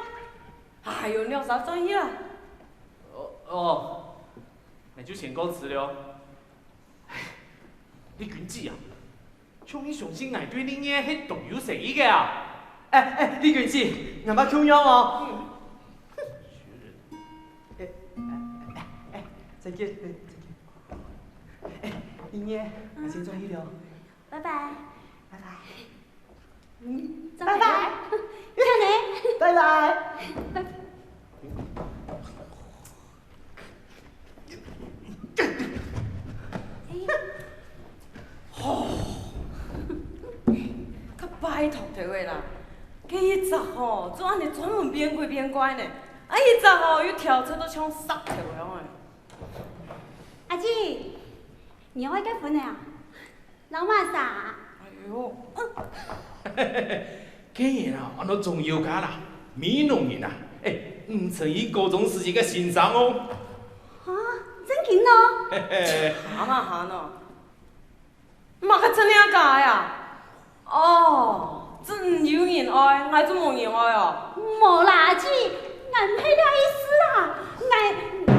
還有兩儕轉去啦。哦，哦，那就先告辭了。唉，麗君姊啊，像你相信𠊎對你个係當有誠意个啊？哎，哎，麗君姊，𠊎嘛共樣哦。嗯。哎，哎，哎，哎，再見，再見。明年，𠊎先轉去了。拜拜。拜拜。嗯，拜拜。拜拜。拜拜。吼，較拜託頭个啦，該一隻吼，就恁呢專門變鬼變怪呢，啊一隻吼又調出到像殺頭樣个。阿姊，你愛結婚了啊？ 老馬啥？哎喲，該人啊，安到鍾宥嘉啦，美濃人啊，欸，毋成佢高中時期个先生哦。哈，正經哦？哈嘛哈喏，麼个真个假个啊？哦，真有人愛，𠊎就無人愛哦。無啦，阿姊， 𠊎毋係這意思啦，𠊎，𠊎。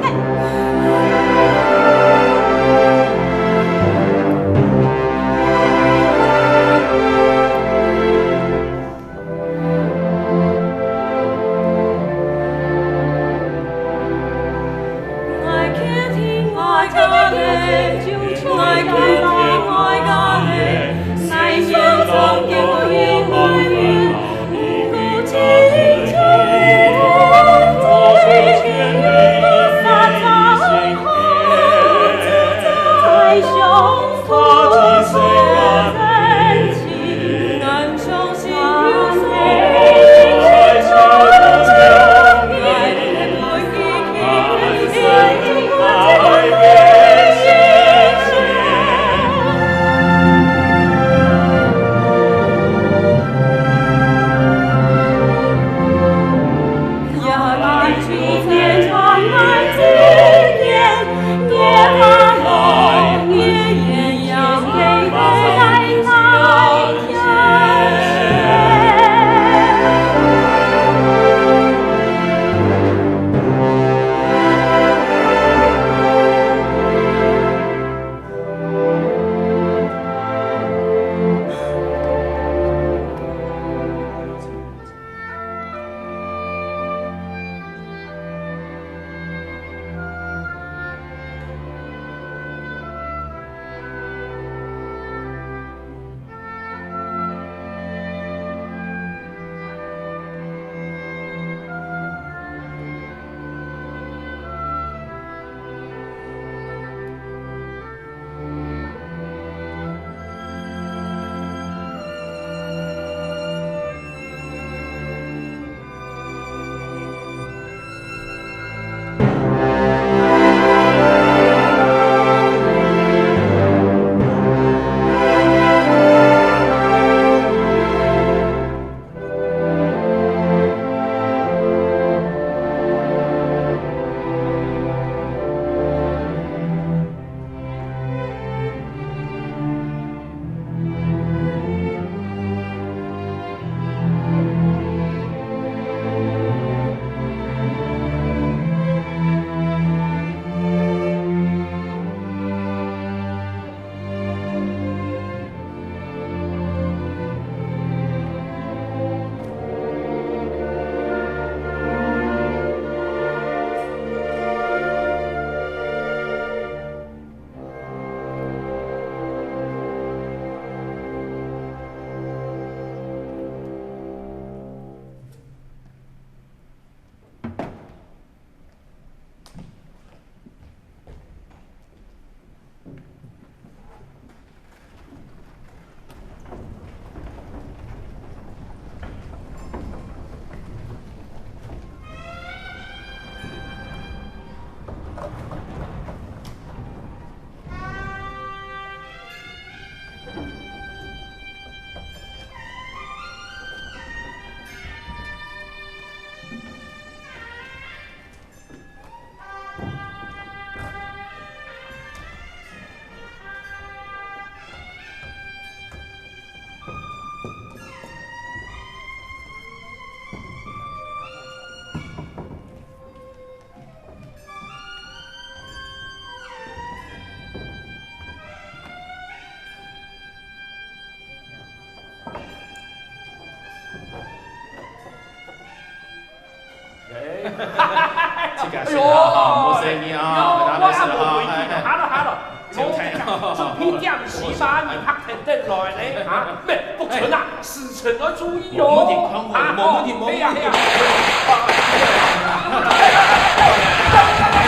哎，自家先哈，哎喲，莫生氣啊，哎喲，大家都是哈，我還無規矩呢，哎，哎。好了，好了，就這樣。準備點心啊，你拍天燈來呢？啊，咩，福春啊，時辰要注意哦。無問題，看好，啊，無問題，無問題。哎呀，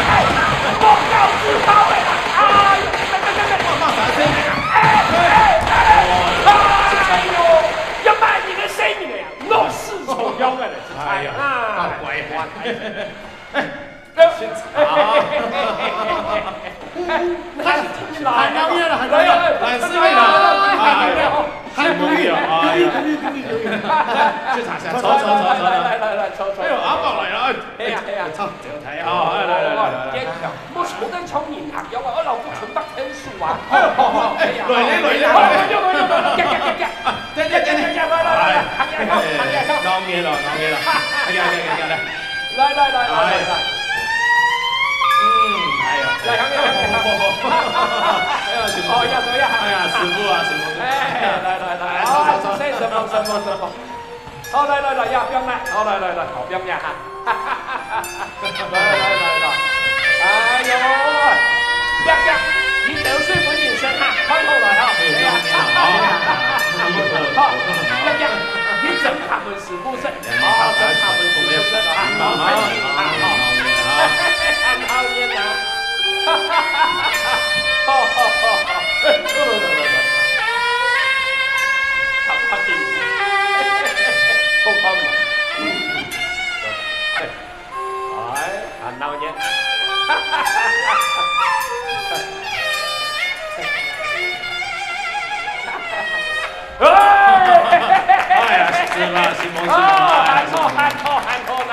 哎呀，莫搞事頭的啦！哎呦，別，別，別，別，莫，莫殺生。哎，哎，哎，哎呦，要賣你个性命的呀，鬧事重要的嘞，哎呀，啊，乖乖。 哎，先茶。喊老爷了，喊老爷。来，来，来，来，来，来，来，来，来，来，来，先茶，先茶，坐，坐，坐，坐。来，来，来，来，坐，坐。哎呦，阿宝来了，哎。哎呀，哎呀。坐，坐，坐，哎，好，来，来，来，来，来。莫坐得像人客樣啊，我老夫存百天数啊。哎呦，好，好，哎，来了，来了，来了。好，来了，来了，来了，来了，来了，來了，來了，来了，哎，行，行，行，行，行。闹热了，闹热了。哎呀，哎呀，哎呀，来。 来，来，来，来，来，来。嗯，哎呀。来，行，行，行，行。哎呀，辛苦。哦，呀，怎么样？哎呀，师傅啊，辛苦。哎，来，来，来，哎，好，坐，坐，坐。来，来，来，来，呀，不用了。好，来，来，来，好，不用了哈。来，来，来，来。哎呦，不要，不要，你得罪文人生哈，看好来哈。哎呀。好，不要，不要，你真看不 是不是？啊，真好，是不是啊？好开心啊，哈。很好玩啊。好开心。好看嘛。哎，很闹热。 哎！哎呀，是啦，承蒙，承蒙，哦，哎，還好，還好，還好啦。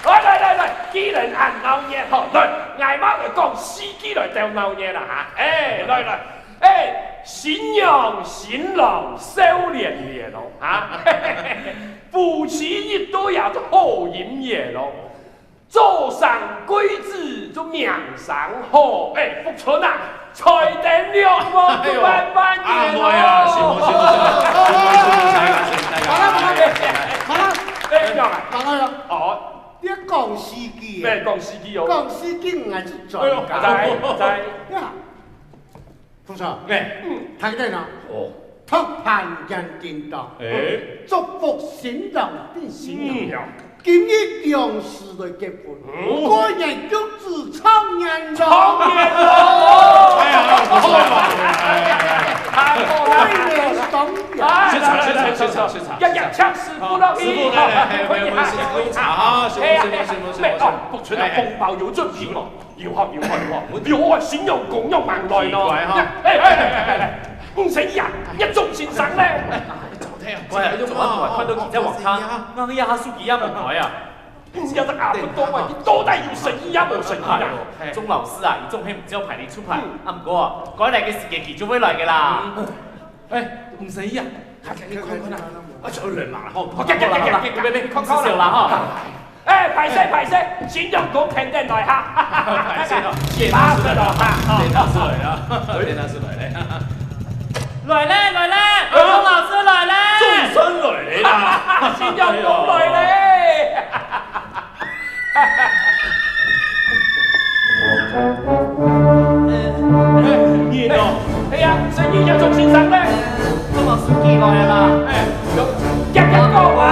來，來，來，來，既然恁鬧熱吼，來，𠊎嘛來講四句來鬥鬧熱啦哈。哎，來，來，哎，新娘新郎笑連連哦，哈，夫妻一對呀，好姻緣哦。 早生貴子，就名聲好。哎，福春啊，財丁兩旺，哎喲，萬萬年哦。阿妹啊，承蒙，承蒙，承蒙，承蒙，承蒙，大家，承蒙，大家，承蒙，大家。好了，好了，好了。哎，你好啊。好了。哦。你講四句耶。對，講四句哦。講四句，𠊎係專家。哎喲，在，在。呀。 福春，哎。嗯，大家呢？哦。托盤迎叮噹，哎。祝福新郎變新娘。嗯。今日兩世來結婚，嗯。過年恭喜長年樂。長年樂！哎呀，不錯啊，哎，哎，哎，哎。過年雙圓。啊，謝謝，謝謝，謝謝，謝謝。呀，呀，請師傅落去。師傅，來，來，來，來，來，師傅茶哈，師傅，師傅，師傅，師傅。哎，哦，福春啊，哎，哎。紅包有準備無？ 有好，有好，有好。有啊，新娘公娘吂來咯。奇怪哈。哎，哎，哎，哎，哎，吳生義啊，你中先生咧？哎，早聽啊，過來，昨暗晡看到佢在網咖，𠊎這下手機也無開啊。你這隻阿不懂啊，你到底有生意也無生意啊？哎喲，鍾老師啊，佢總係毋照牌理出牌，嗯。啊，毋過啊，該來个時間佢就會來个啦。嗯。哎，吳生義啊，快點，你看看啊。啊，就人嘛，吼。好，好，好，好，好，別，別，別，別，別，你看看啦。你食少啦，吼。 哎，歹勢，歹勢，新娘公天天來哈，歹勢哦，八十了哈，哦。天天是來了，天天是來了。來嘞，來嘞，鍾老師來嘞。總算來了啦。新娘公來嘞。哎，你呢？哎呀，生意也做先生嘞。鍾老師幾來了啦？哎，有，夾夾講啊。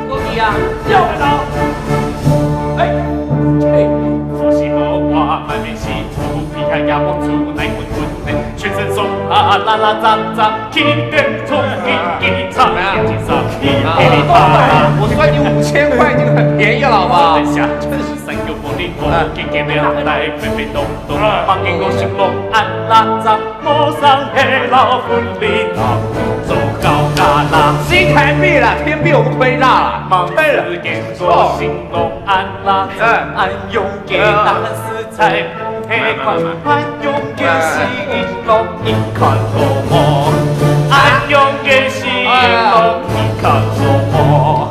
過去啊。有了。哎，嘿。我算你五千塊已經很便宜了，好不好？新台币啦，天币我不推啦啦，退了。哦。嗯。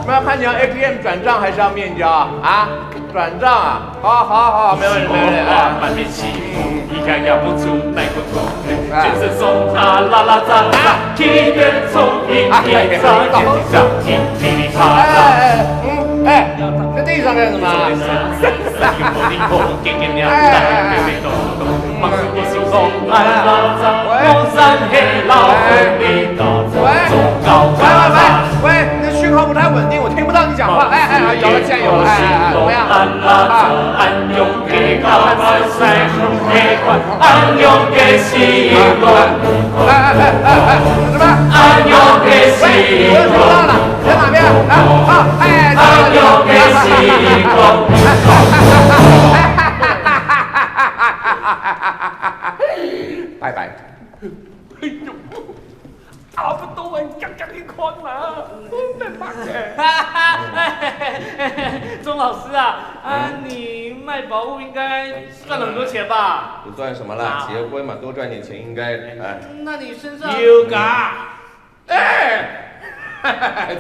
我要看你要A T M轉帳還是要面交啊？啊？轉帳啊？好，好，好，沒問題，沒問題。哎。哎，哎，哎，在地上幹什麼？哎，哎，哎。喂，喂，喂，喂，喂，你的讯号不太稳定，我听不到你讲话。哎，哎，哎，有了，现在有了，哎，哎，哎，怎么样？啊，哎，哎，哎，哎，哎，什么？喂，我又听不到了，在哪边？啊，啊，哎，哎，哎，拜拜。 哎呦，差不多啊，你讲讲你看嘛，没办法的。钟老师啊，啊，你卖宝物应该赚了很多钱吧？不赚什么啦，啊。结婚嘛，多赚点钱应该，哎。那你身上有个？哎，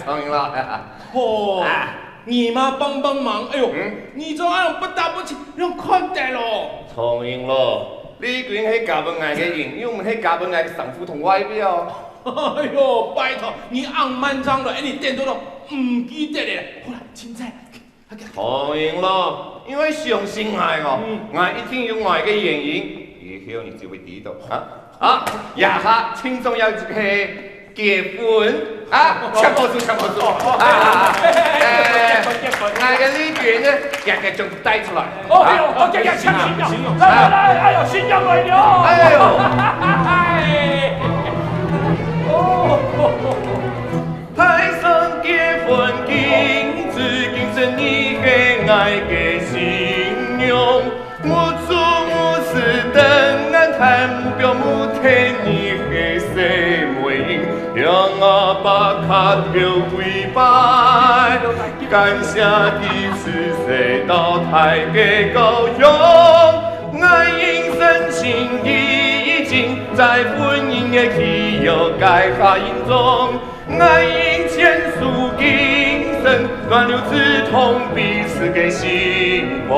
聪明了。哦，啊。你嘛帮帮忙，哎呦，嗯。你这样不打不起，让看得咯。聪明咯。 李君係嫁分𠊎个人，又毋係嫁分𠊎个丈夫同外表。哎喲，拜託，你恁慢張了，你顛倒都毋記得了。好啦，凊彩。當然咯，因為相信𠊎哦，嗯。𠊎一定有𠊎个原因，以後你就會知道。啊，啊，這下最重要个係 結婚啊，請保重，請保重。啊，哎，𠊎个禮品呢，也該將帶出來。哦，哎喲，哦，這個新娘，新娘，來，來，來，哎喲，新娘來了。哎喲。哦。台上結婚，今時今日你係𠊎个新娘。 目珠目屎等眼睇，目標目的你係細妹，讓阿爸磕頭跪拜，感謝你自細到大个教養，𠊎應承心意已經，在婚姻个契約該下印章。 𠊎應堅守今生，斷了刺痛彼此个心房。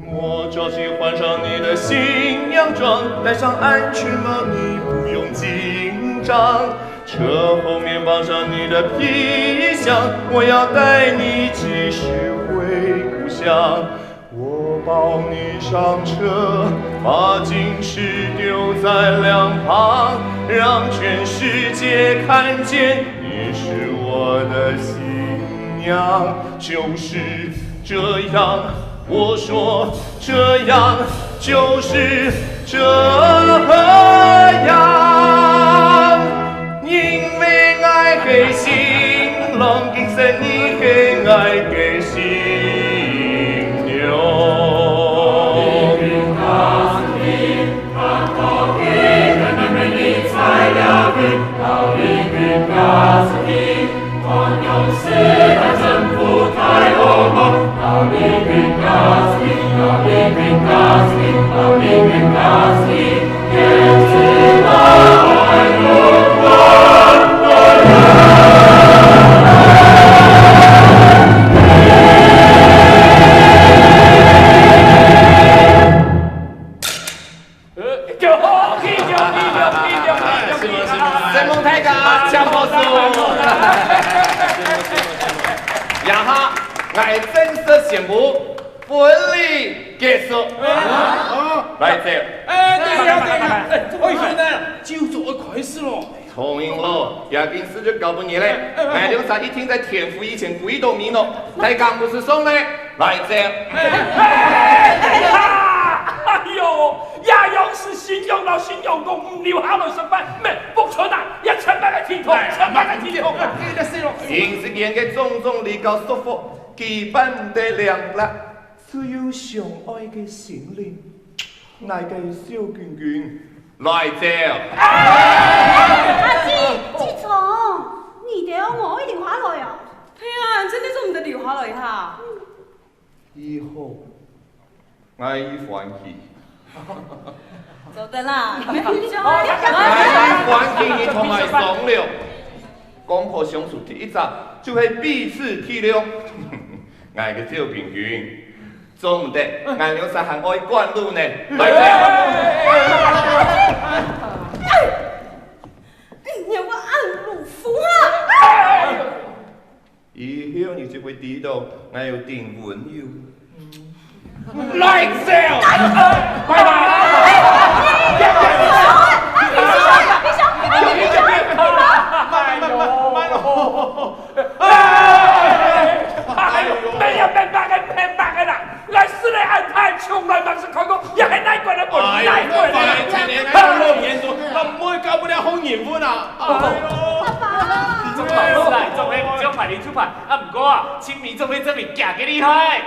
我着急换上你的新娘装，戴上安全帽，你不用紧张。车后面绑上你的皮箱，我要带你继续回故乡。我抱你上车，把金饰丢在两旁，让全世界看见你是我的新娘。就是这样，我说这样，就是这样。 因為𠊎係新郎，今生你係𠊎个新娘。婚禮結束。啊？來，走。哎，等一下，等一下，哎，怎麼回事呢？就做愛開始咯。聰明咯，這件事就交分你了。哎，哎，哎。𠊎兩儕一定在天黑以前跪到面咯。大家毋使送了，來，走。哎，哎，哎，哎，哎喲，這樣式新娘摎新娘公毋留下來食飯，乜不純啊，也千萬个體統，哎，千萬个體統啊。哎，哎，哎，哎。人世間个種種禮教束縛， 佢辦毋得了啦，只有相愛个心靈。𠊎个小君君，來走。阿姊，姊丈，你兜愛留下來啊？係啊，真个做毋得留下來哈。以後 𠊎已歡喜。做得啦。𠊎已歡喜你同𠊎商量。公婆相處第一隻就係彼此體諒。𠊎个小君君，做毋得，𠊎兩儕還愛趕路呢。來，走。哎，你有個暗路夫啊！以後你就會知道𠊎有幾溫柔。來走！拜拜！慢慢慢慢慢哦！哎喲，哎喲，免白个，免白个啦！ 來，死了，恁大，從來吂識看過，也係哪國人，哎喲，哪國人。快，天天看老眼珠，那毋會交不了好人物啊！哎喲，爸爸。總係啦，總係，總係你出牌，啊，毋過啊，清明總係證明假个厲害。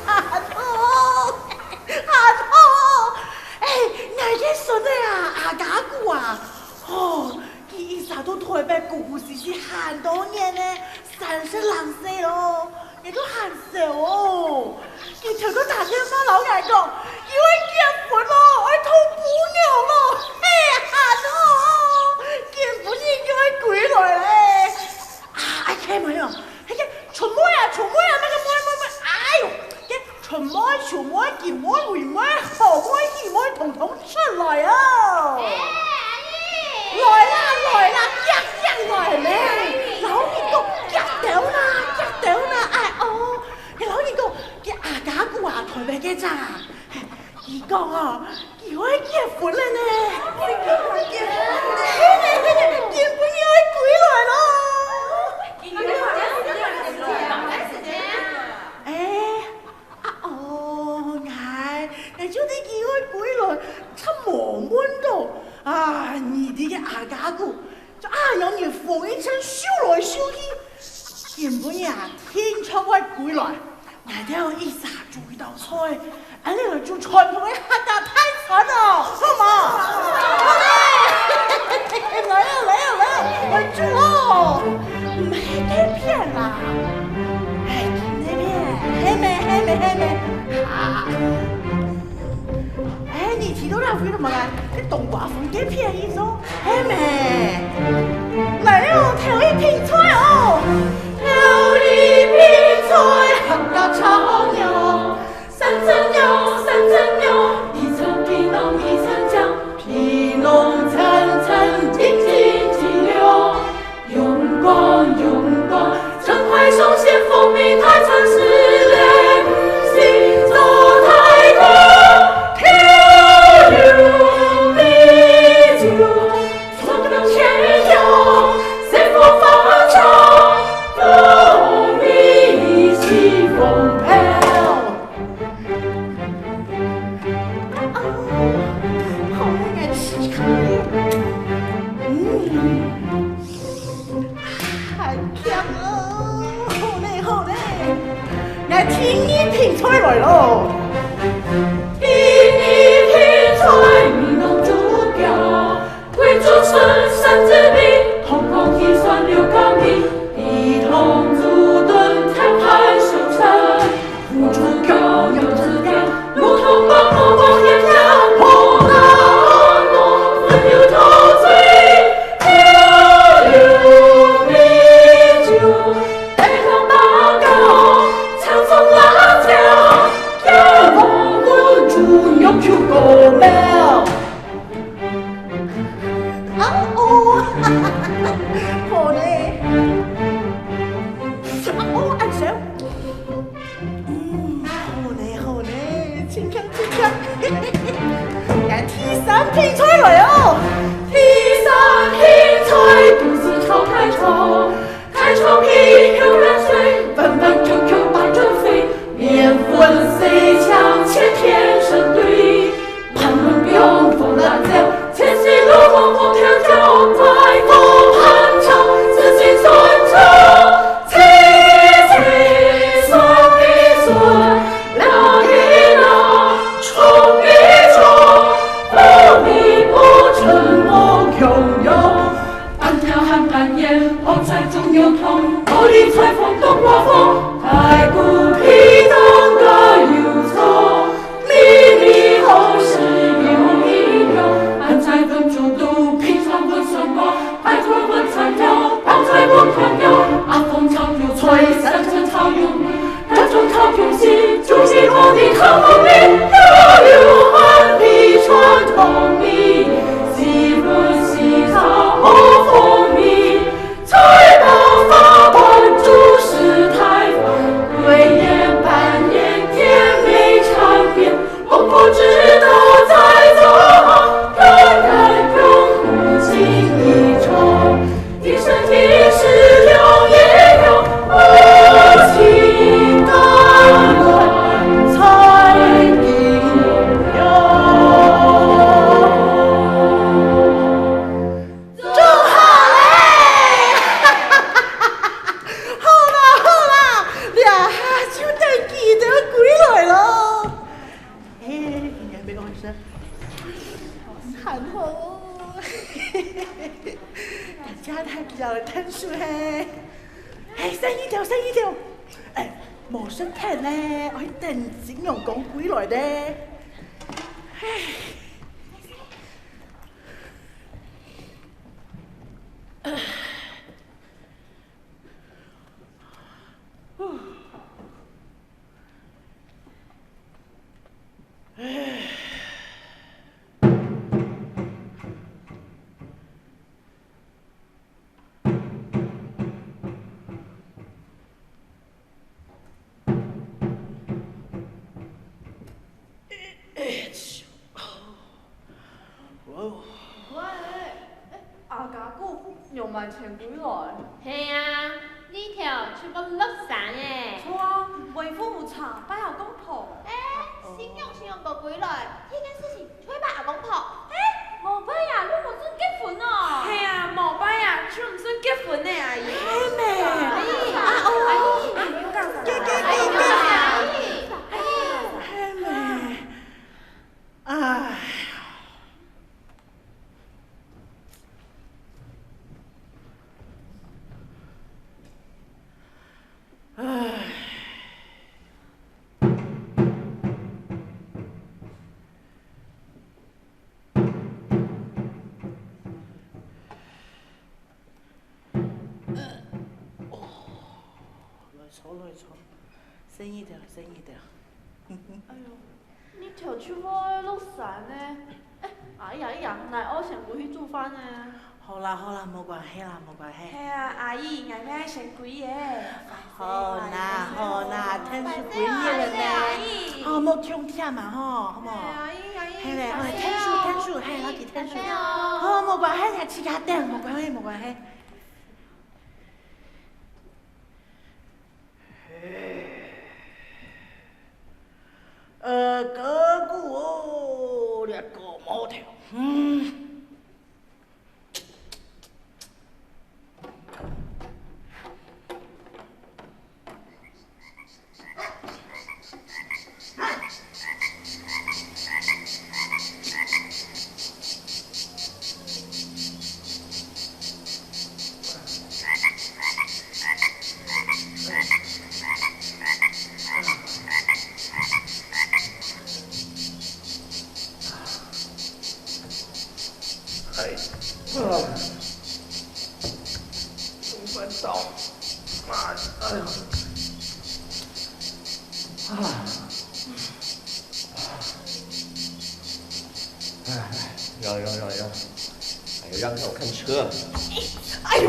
阿痛，阿痛！哎，𠊎个孫仔啊，阿家牯啊，吼，佢一儕在臺北孤孤栖栖恁多年呢，三十零歲咯，𠊎都還愁哦。佢頭到打電話摎𠊎講，佢愛結婚咯，愛討餔娘咯，嘿，阿痛，今晡日佢愛歸來咧。啊，哎，開門哦！ 嘿，該春妹啊，春妹啊，麼个妹妹妹，哎喲，該春妹、秋妹、金妹、偉妹、好妹、喜妹，統統出來哦！哎，阿姨！來啦，來啦，遽遽來咩？摎你講，遽兜啦，遽兜啦，哎哦，摎你講，該阿家牯啊，臺北該隻啊， 佢講哦，佢愛結婚了呢。佢講愛結婚了。係呢，係呢，今晡日愛歸來咯。今晡日愛歸來。哎，啊哦，𠊎，𠊎就知佢愛歸來，正無問到。啊，你這个阿家牯， 就恁樣日風一陣咻來咻去。今晡日啊，定著會歸來，𠊎兜一儕煮一道菜，恁樣來煮傳統个客家大餐哦，好無？好嘞！來哦，來哦，來哦，來煮哦！毋係該片啦，哎，該片，係咩，係咩，係咩？啊！哎，你提到那位了嗎？該冬瓜粉該片意思哦。 係咩？來哦，頭一品菜哦！頭一品菜，客家炒肉，三層肉，三層肉，一層皮囊，一層醬，皮囊層層，金金金亮，容光容光， 哦，好个，𠊎試看。嗯，還香哦，好嘞，好嘞。𠊎第二品菜來咯。第二品菜，美濃豬腳， 啊哦，好嘞！啊哦，恁香！嗯，好嘞，好嘞，真香，真香！來，第三品菜來哦！第三品菜，肚屎炒大腸，大腸皮，口涎水，彎彎曲曲，八爪飛，麵粉細長，切片成對。很好哦。大家來，大家來𢯭手嘿。嘿，細義兜，細義兜。哎，無食忒呢，愛等新娘公歸來呢。嘿。喂，阿家姑，仰般先歸來？係啊，這條就愛落山欸。著啊，為父母茶，拜阿公婆。欸，新娘新娘無歸來，這件事情就愛拜阿公婆。欸，無拜啊，又毋算結婚哦。係啊，無拜啊，就毋算結婚呢，阿姨。係咩？阿姨，啊，哦，阿姨，阿姨，阿姨，阿姨，係咩？ 唉。唉。呃，哦，來坐，來坐，細義兜，細義兜。哎喲，你頭就會落山呢。哎，哎呀，哎呀，𠊎愛先過去煮飯呢。好啦，好啦，無關係啦，無關係。係啊，阿姨，𠊎乜愛先歸咧。好啦，好啦，𢯭手歸你了呢。哦，莫傷忝啊，吼，好無？係啊，阿姨，阿姨，係咧，好，𢯭手，𢯭手，係，摎佢𢯭手。好，無關係，自家等，無關係，無關係。 呃，哥哥哦，這个毛头，嗯。哎，啊，中饭到，啊，哎呀，啊。 哎，哎，让，让，让，让，哎，让开，我看车。哎呦！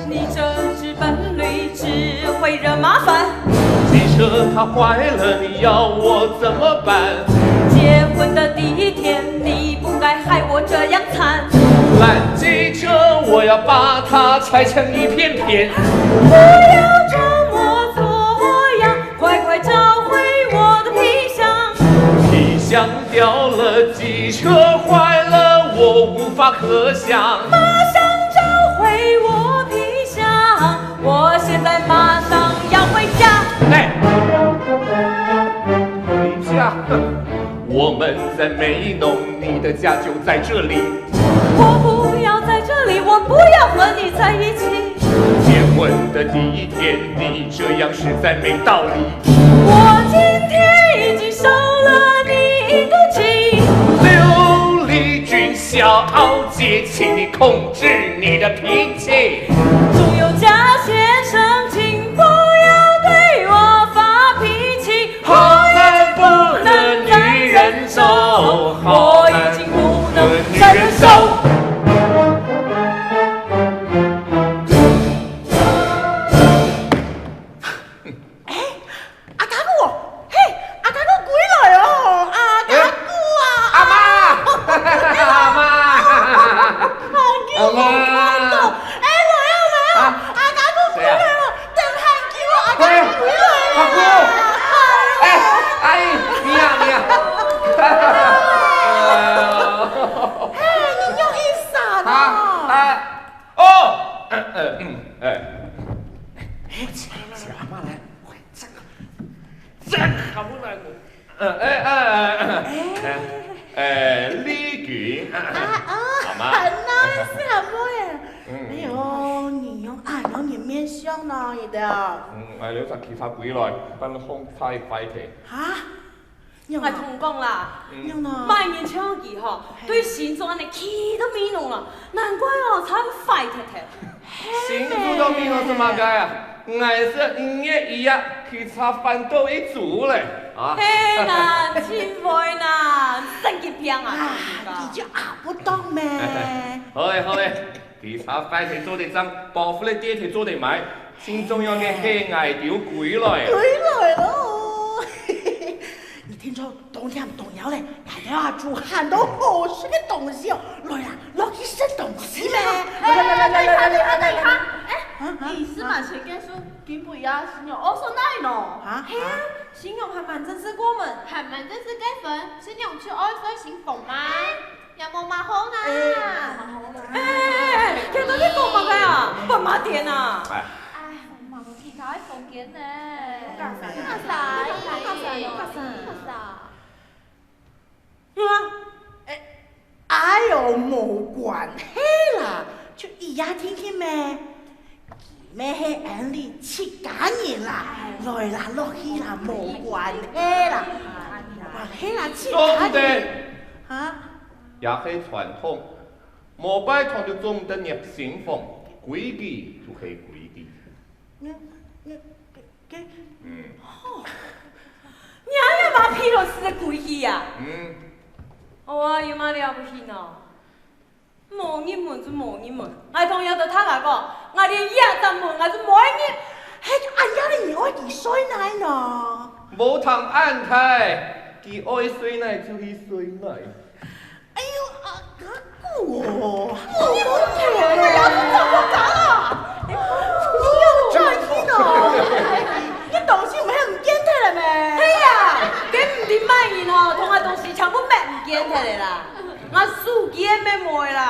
你这只笨驴只会惹麻烦。汽车它坏了，你要我怎么办？结婚的第一天，你不该害我这样惨。烂汽车，我要把它拆成一片片。不要装模作样， 快快找回我的皮箱。皮箱掉了，汽车坏了，我无法可想。马上找回我皮箱，我现在马上要回家。哎，回家？哼，我们在美浓，你的家就在这里。 我不要在这里，我不要和你在一起。结婚的第一天，你这样实在没道理。我今天已经受了你一肚气。刘丽君小姐，请你控制你的脾气。仲有嘉先生，请不要对我发脾气。 好男不能女人走，好男不能女人走。哎，阿家姑，嘿，阿家姑歸來哦，阿家姑啊，阿媽，阿媽。 阿媽。哎，來啊，來啊，啊。阿家姑歸來了，等很久啊，阿家姑歸來了。阿姑。哎，阿姨，你呀，你呀。真好难过。呃，哎，哎，哎，哎，丽君，啊，啊，阿媽。很nice，阿妹。嗯。哎喲，你用恁樣个面相呢，你的。嗯，哎，留下其他歸來，但係風太快忒。哈？ 𠊎同你講啦，嗯。麼人像佢吼，嘿。對新竹恁樣氣都無喏啦，難怪哦，差點壞忒忒。新竹都無喏係麼个啊？𠊎係五月一啊，佢差翻到一組咧，啊。嘿啦，真會啦，神經病啊，啊，真个。你就阿不懂咩？好咧，好咧，佢差壞忒做得正，包袱咧跌忒做得埋，最重要个係𠊎兜歸來。歸來咯。 你聽著當甜當妖咧，𠊎兜啊煮恁多好食个東西哦，來啦，落去食東西咩？哎，等一下，等一下，等一下，哎，啊，啊，你係嘛前該首金杯啊，係用𠊎送你喏？啊？係啊，新娘還吂正式過門，還吂正式結婚，新娘就愛睡新房嗎？ 也無麼好啦。哎，哎，哎，哎，這到底講麼个啊？半麻癲啊！哎。哎，無其他个房間呢。有較煞，有較煞，有較煞，有較煞。嗯啊。哎，哎喲，無關係啦，就一夜定定咩。 佢乜係𫣆俚自家人啦，來啦，落去啦，無關係啦，無關係啦，自家人。做毋得。哈？也係傳統，無拜堂就做毋得入新房，規矩就係規矩。嗯，嗯，該，該，嗯。吼，你還有麼个皮老師个規矩啊？嗯。哦啊，有麼个了不起呢？ 無入門就無入門，𠊎同你兜大家講，𠊎連這隻門𠊎就無愛入。係恁樣个人愛佢睡哪呢？無通恁大，佢愛睡哪就去睡哪。哎喲，啊，阿姑哦，無入門就無入門，你要是怎麼搞啊？哎，你要轉去呢？你東西毋係毋見忒了咩？係啊，該毋知麼人哦，同𠊎東西全部搣毋見忒了啦。 𠊎手機仔乜無了啦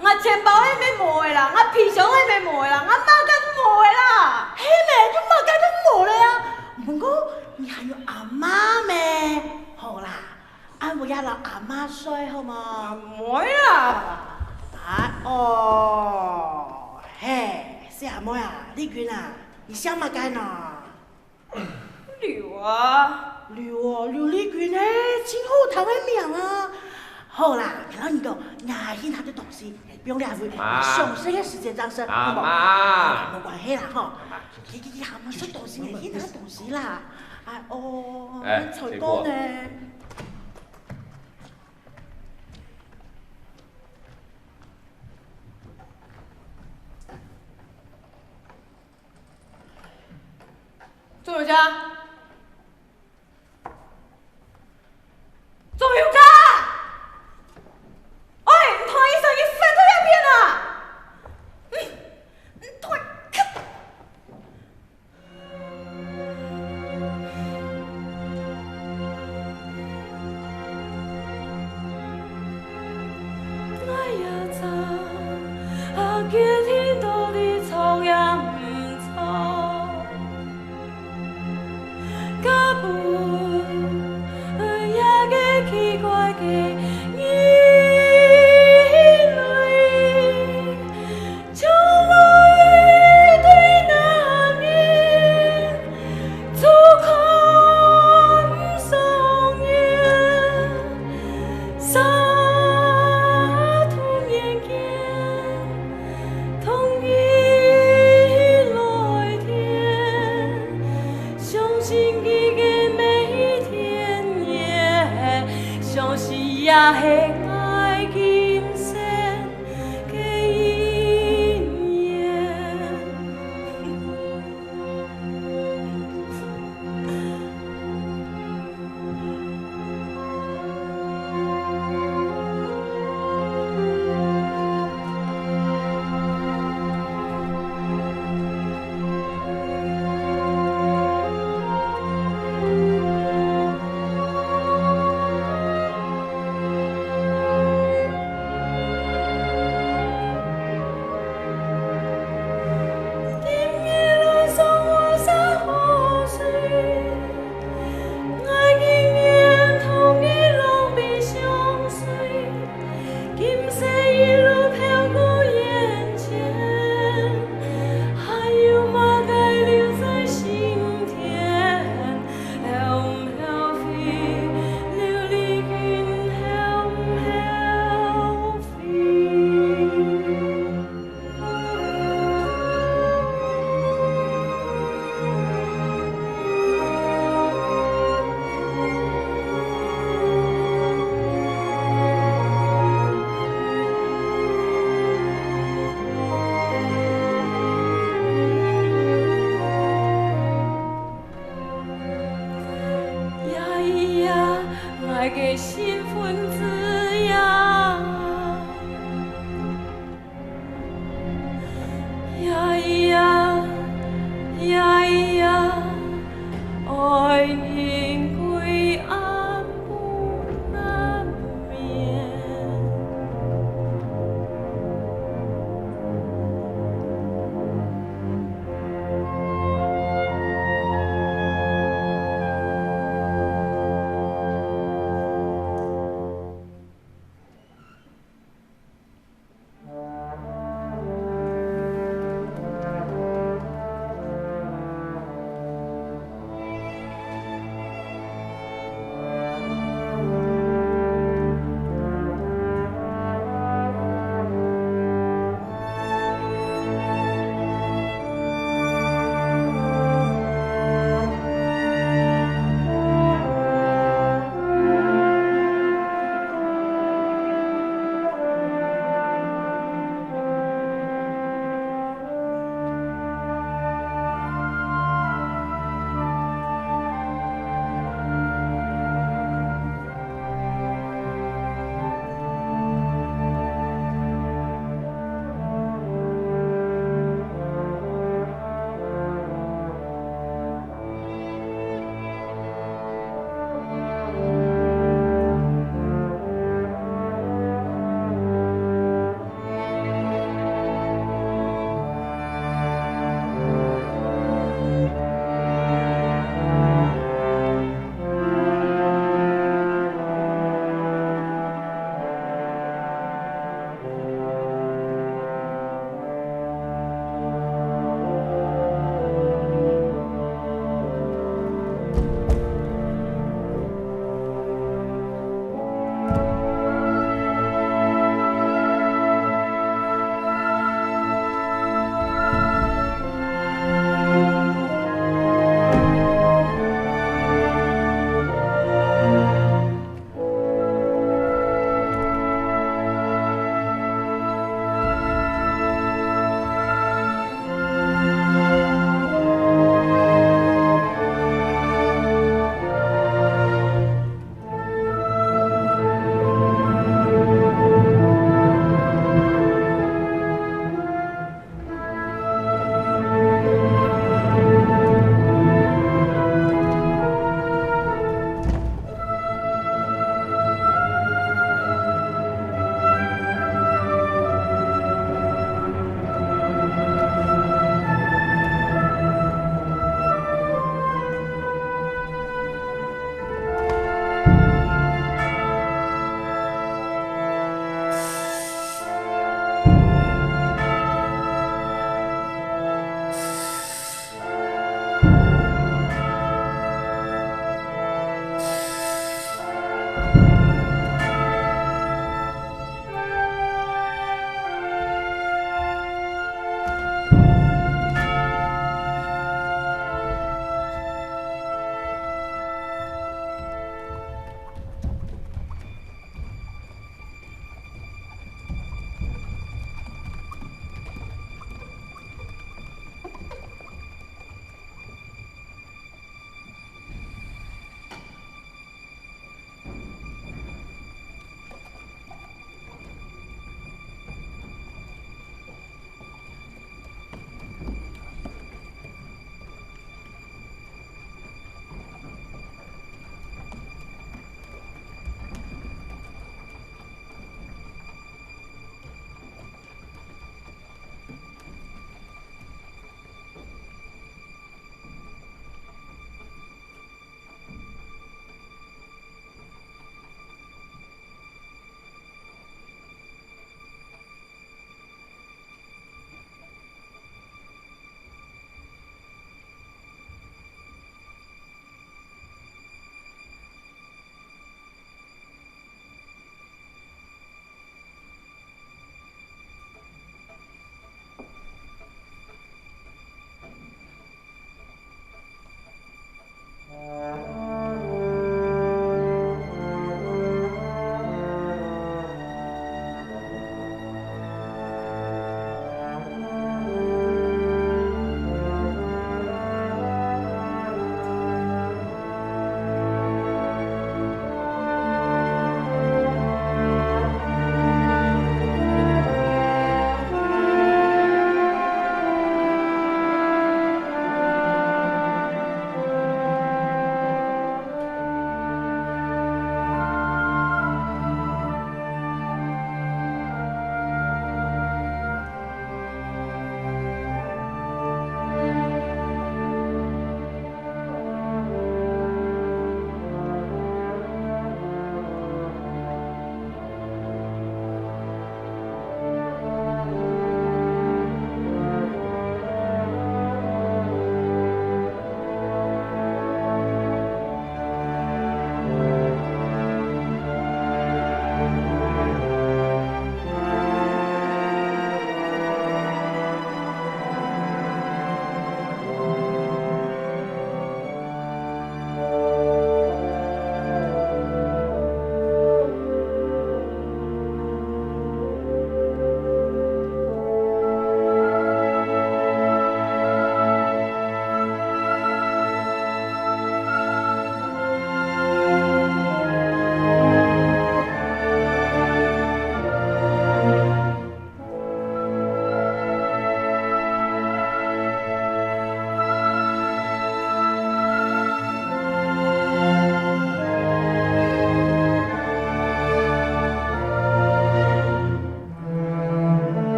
，𠊎錢包仔乜無了啦，𠊎皮箱仔乜無了啦，𠊎麼个都無了啦。係咩？就麼个都無了啊？毋過你還有阿媽咩？好啦，恁會也摎阿媽睡好無？毋會啦。啊，哦，嘿，細阿妹啊，麗君啊，你姓麼个呢？ 劉啊。劉哦，劉麗君呢，真好聽个名啊。好啦，𠊎摎你講，𠊎去拿兜東西，放這位，啊。詳細个時間正說，阿媽。好無？無關係啦，吼。去，去，去，阿媽食東西，你去拿東西啦。哎，哦，哎，菜乾呢？ 鍾永嘉！鍾永嘉！喂，你同𠊎一聲，你閃到哪片啊？你，你同𠊎 个新婚之夜，呀呀呀呀，爱人归暗不暗眠。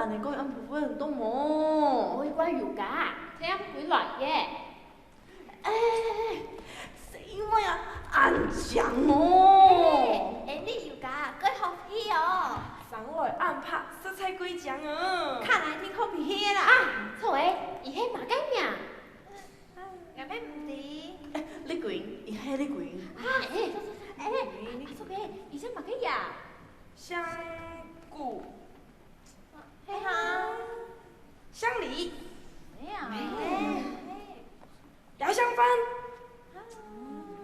恁樣講，恁樣會冷凍無？會怪有家，天還吂來耶。哎，細妹啊，恁靚哦！哎，你有家，蓋好睇哦。生來恁白，實在蓋靚哦。看來定好脾氣啦。啊，著欸，佢係麼个名？ 𠊎乜毋知。哎，麗君，佢係麗君。啊，哎，哎，阿叔欸，佢姓麼个呀？姓古。係啊。姓李。哎呀。哎。也姓范。啊，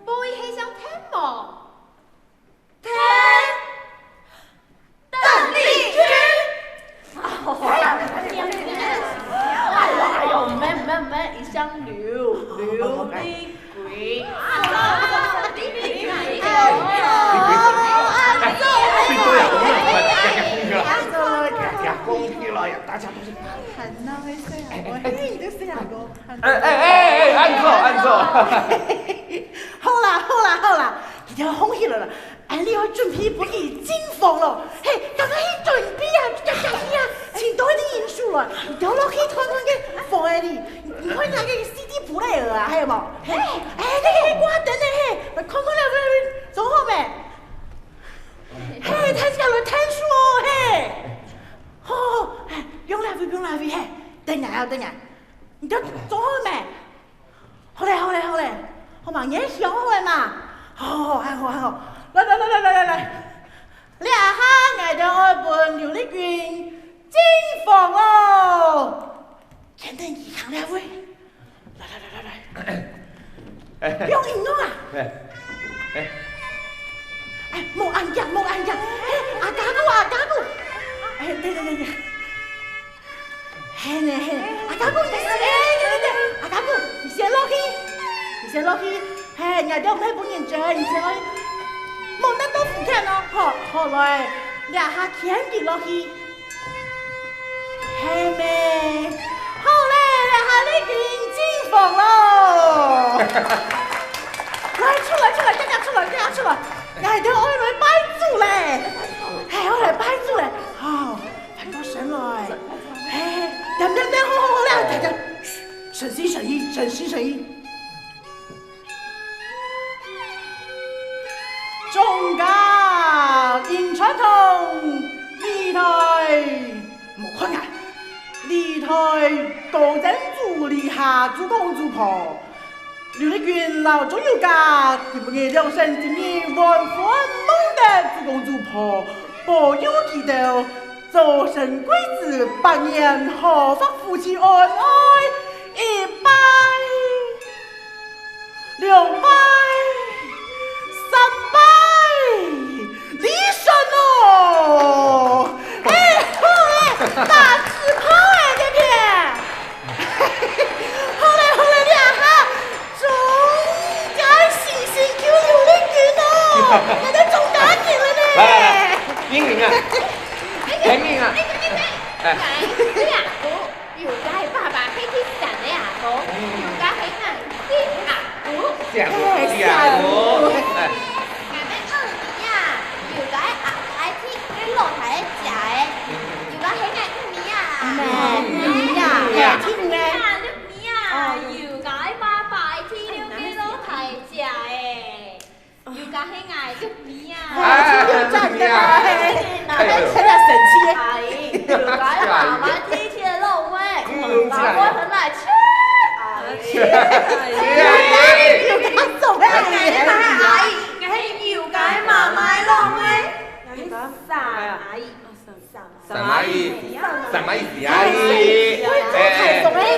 無佢係姓田無？ 田。鄧麗君。哎喲，哎喲，毋係，毋係，毋係，佢姓劉，劉麗君。大家都是很鬧的小孩，哎，你的小孩。哎，哎，哎，哎，恁樣，恁樣。好啦，好啦，好啦，一定要紅起來了。 恁樣愛準備分佢進房囉。嘿，大家去準備啊，去啊，去啊，請多一點人手來，你兜落去看看該房仔裡，你看那個C D player啊，還有無？嘿，哎，那個那個掛燈的，嘿，來看看了，裝好未？嘿，大家來𢯭手哦，嘿。好，好，好，哎，不用來回，不用來回，嘿，等下啊，等下。你兜裝好未？ 好咧，好咧，好咧，好嘛，你兜想好咧嘛？好，好，還好，還好。來，來，來，來，來，來。這下𠊎兜愛分劉麗君進房囉。牽等佢行這位。來，來，來，來，來。哎。不用緊張啊。哎。哎。哎，莫恁驚，莫恁驚。哎，阿家姑，阿家姑。哎，對，對，對，對。 係呢，係呢，阿家姑，你先，哎，對，對，對，阿家姑，你先落去，你先落去，嘿，𠊎兜毋係分人追，你先落去，莫躡到附近哦，好，好來，這下牽佢落去，係呢，好咧，這下你已經進房囉。來，出來，出來，遽遽出來，遽遽出來，𠊎兜愛來拜祖咧，嘿，愛來拜祖咧，好。 翻過身來。嘿，恬恬恬，好好好，來，恬恬。噓，誠心誠意，誠心誠意。眾家應傳統，理代莫看𠊎，理代高曾祖理下祖公祖婆， 劉麗君摎鍾有嘉，今晡日兩儕今日完婚蒙得祖公祖婆保佑佢兜早生貴子，百年好合，夫妻恩愛，一拜、兩拜、三拜，利索哦！哎，好哎，打紙炮哎，這片。 好咧，好咧，這下，眾家新新舊，劉麗君哦，𠊎兜眾家人了呢。來，來，來，英明啊，英明啊。哎。哎，你阿哥，有家个爸爸係第三个阿哥，有家係𠊎第二阿哥。第二阿哥，哎。𠊎个二姨啊，有家个阿伯係第二老弟个姐仔，有家係𠊎二姨啊。二姨啊，哎，聽咧。 你啊，有家个爸爸係第六个老弟个姐仔，有家係𠊎个二姨啊。哎，真个，哎，哎，真个神奇。哎，有家个爸爸係第七个老妹，老妹很來笑。哎，有家做咩？哎，𠊎係有家个媽媽个老妹，𠊎係三阿姨。 三阿姨，三阿姨，四阿姨，哎，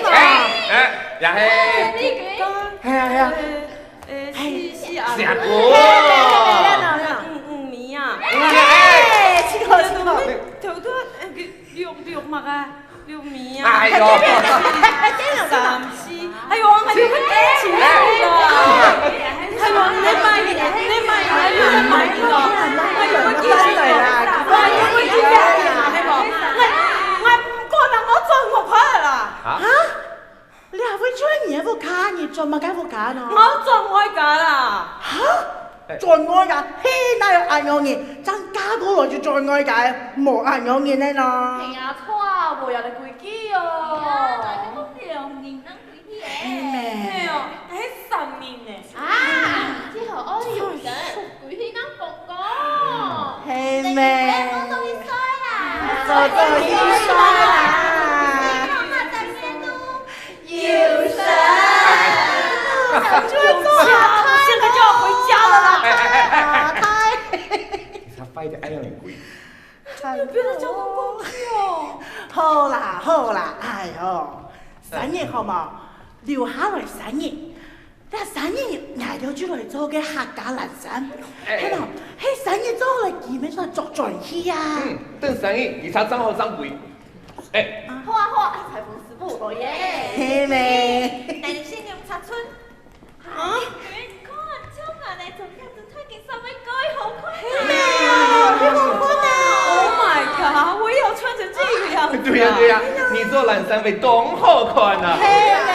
哎，哎，也係，係啊，係啊，哎，四，四阿哥。四阿哥。嗯，嗯，你啊。哎，這個，這個。頭拄，哎，六，六麼个？六米啊。哎喲。三四。 哎喲，𠊎有份感情了。哎喲，你買，你買，你買，你買咯。哎喲，我記得啦，哎喲，我記得啦，係無？𠊎，𠊎毋過人，𠊎轉屋下啦。啊？你還會轉你个屋下，你轉麼个屋下呢？𠊎轉外家啦。哈？轉外家？嘿，哪有恁樣呢？正嫁過來就轉外个，無恁樣个呢咯。係啊，錯啊，無這个規矩哦。哎呀，哪个講了，人人規矩誒。係咩？係哦，該係三人呢。啊，只好愛有人規矩人講講。係咩？你做得去睡啦。做得去睡啦。你看嘛，在面都 有神！有神！我現在就要回家了啦！哎，哎，哎，哎，哎。他發一个恁樣个鬼。你不要再叫他過去哦。好啦，好啦，哎喲，三日好無？留下來三日。該三日，𠊎兜就來做个客家闌珊。哎。係無？係三日做好來，佢乜就來作轉去啊。嗯，等三日，佢正好正歸。 哎。好啊，好啊，裁縫師傅來耶。係咩？等你先用擦春。啊？你看，這樣啊，來做樣子，太緊，稍微改好看啊。係咩啊？你好看啊！Oh my god，我也要穿成這個樣子啊。對呀，對呀，你做闌珊會當好看啊。係咩？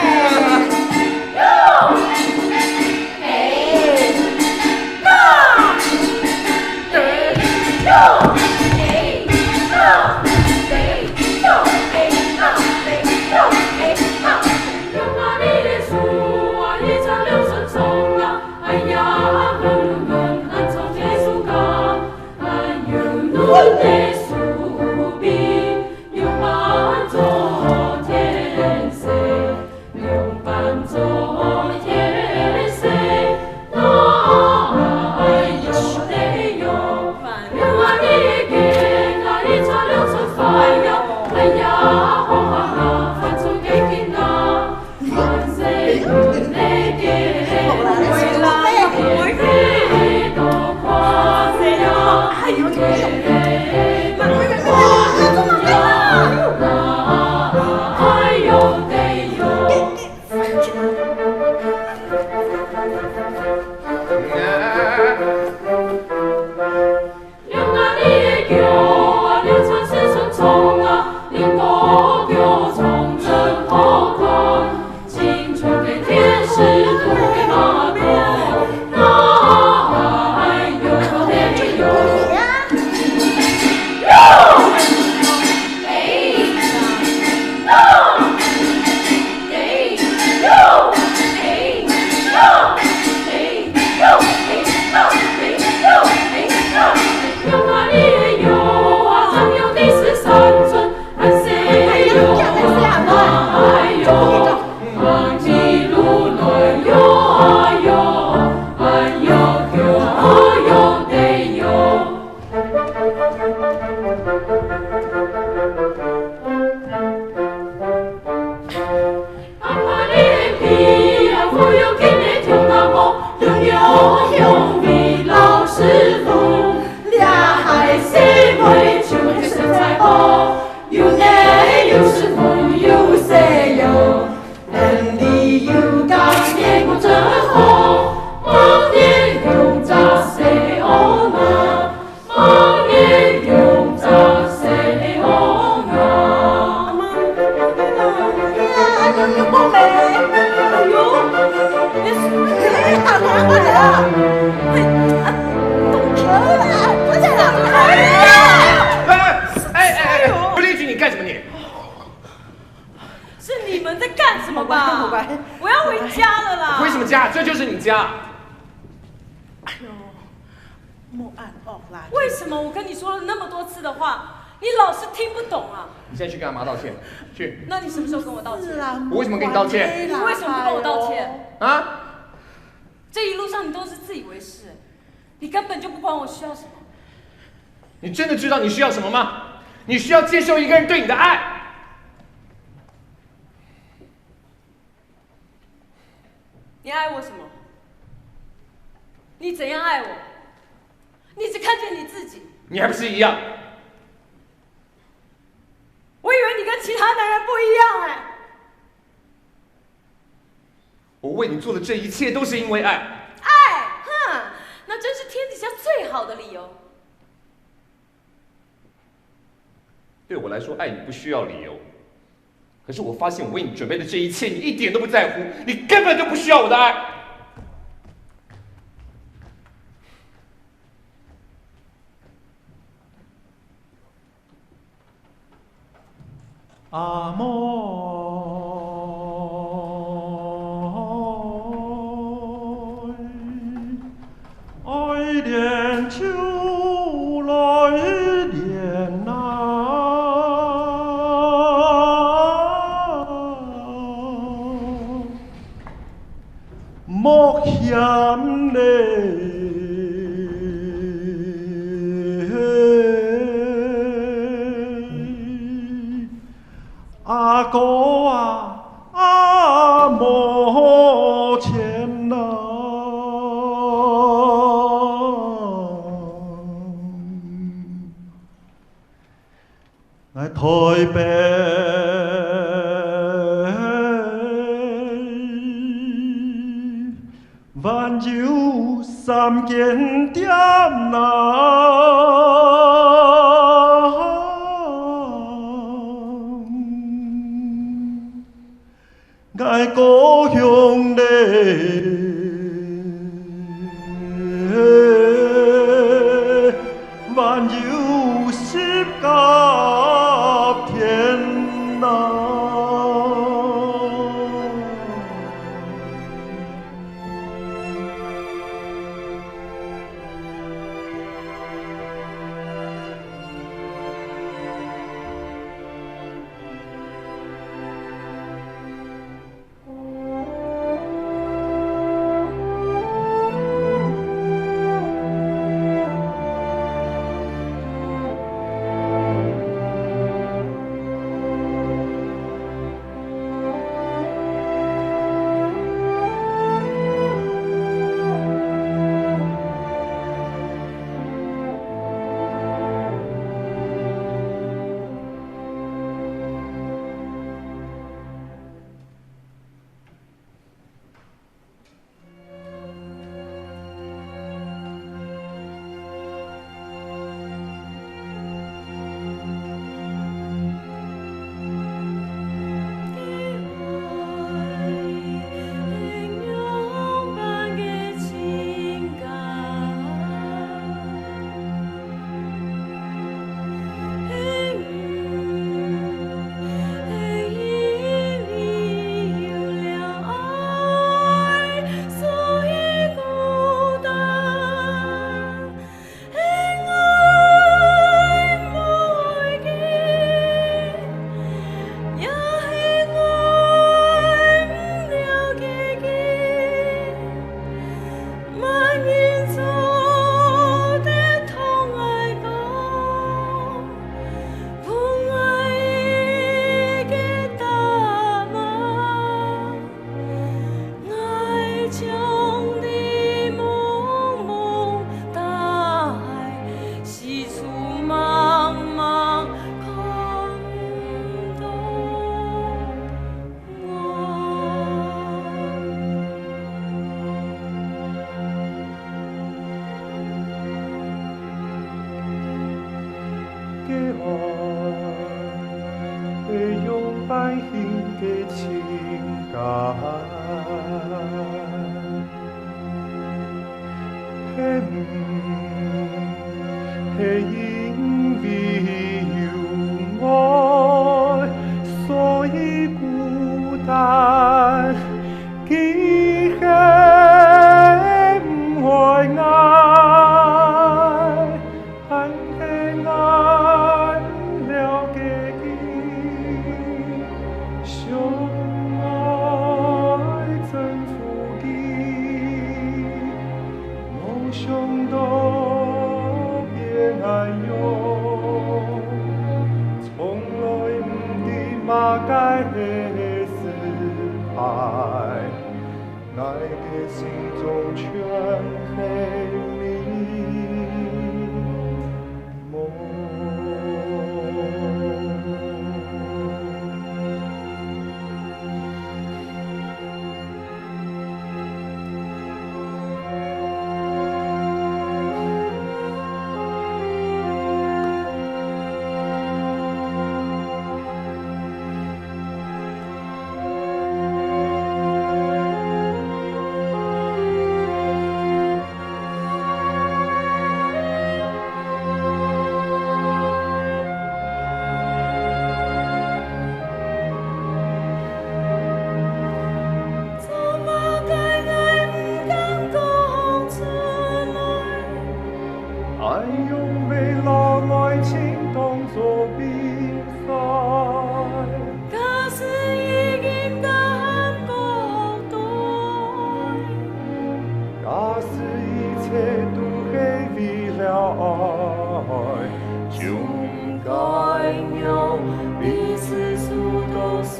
哎，哎，哎，哎，不是，你干什么你？是你们在干什么吧？我要回家了啦。回什么家？这就是你家。哎呦，莫恁恶啦。为什么我跟你说了那么多次的话，你老是听不懂啊？你现在去跟他妈道歉，去。那你什么时候跟我道歉？是啦，我为什么跟你道歉？你为什么不跟我道歉？啊？这一路上你都是自以为是，你根本就不管我需要什么。你真的知道你需要什么吗？你需要接受一个人对你的爱。你爱我什么？你怎样爱我？你只看见你自己。你还不是一样？我以为你跟其他男人不一样哎。我为你做的这一切都是因为爱。爱，哼，那真是天底下最好的理由。对我来说，爱你不需要理由。可是我发现我为你准备的这一切，你一点都不在乎，你根本就不需要我的爱。阿妹，愛練就來練啊，莫嫌累。 阿哥啊，阿無錢啊，𠊎台北還有三間店啊。 𠊎故鄉咧，還有十甲田吶。 个愛，係用百姓个情感。 係毋係因為有愛，所以孤單？佢係毋愛𠊎， 還係𠊎了解佢，想愛征服佢，無想到變恁樣，從來毋知麼个係失敗。 𠊎个心中全係迷濛。為了愛情當作比賽。假使已經得到國度，假使一切都係為了愛，就該用彼此手都鬆。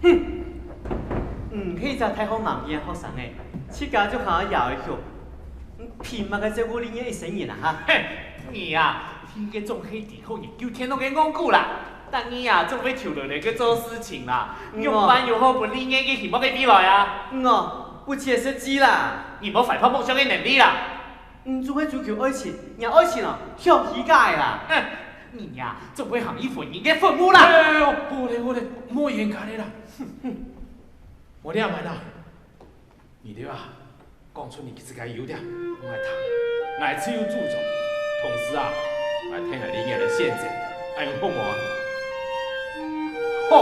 哼！你係一隻大學兩年个學生仔，自家就行到這位去，你憑麼个照顧你个一生人啊哈？嘿，你啊，應該總係知好研究天皇个戇牯啦，但你啊，總會偷懶个做事情啦，仰般有好分你个希望个未來啊？嗯哦，不切實際啦。你無懷抱夢想个能力啦。 你總係追求愛情，若愛情哦，向虛假个啦。哼，你呀，總會行入婦人个墳墓啦。哎喲，好咧好咧，莫冤家咧啦。我這滿啊，你對啊，講出你自家優點，𠊎聽，𠊎自有主張。同時啊，𠊎替𠊎另眼个選擇，恁樣好無啊？好。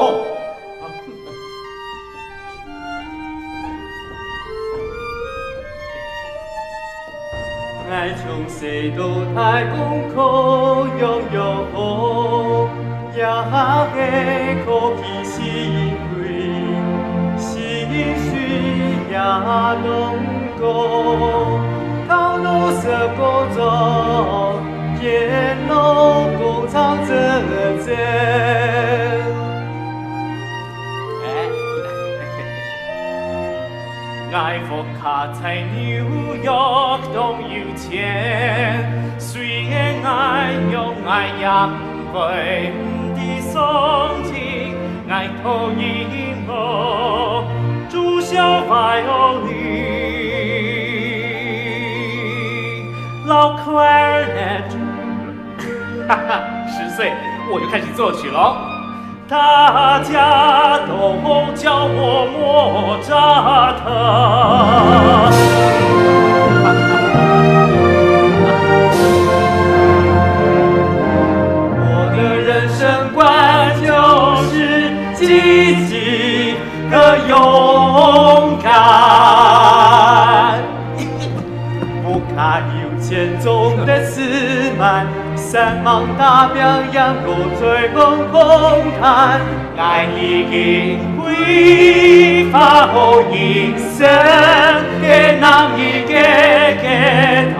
𠊎從細到大功課樣樣好，這下个科技是因為薪水也當高，頭腦識過做，電腦工廠真真。 𠊎屋下在紐約當有錢，雖然𠊎窮，𠊎也毋會毋知傷心。𠊎討厭我，注銷violin摎clarinet。哈哈，十歲我就開始作曲囉。 大家都叫我莫扎特。我的人生觀就是積極和勇敢。 不怕有錢總得自滿，山盟大病也過最紅紅毯。𠊎已經規劃好人生个另一個階段。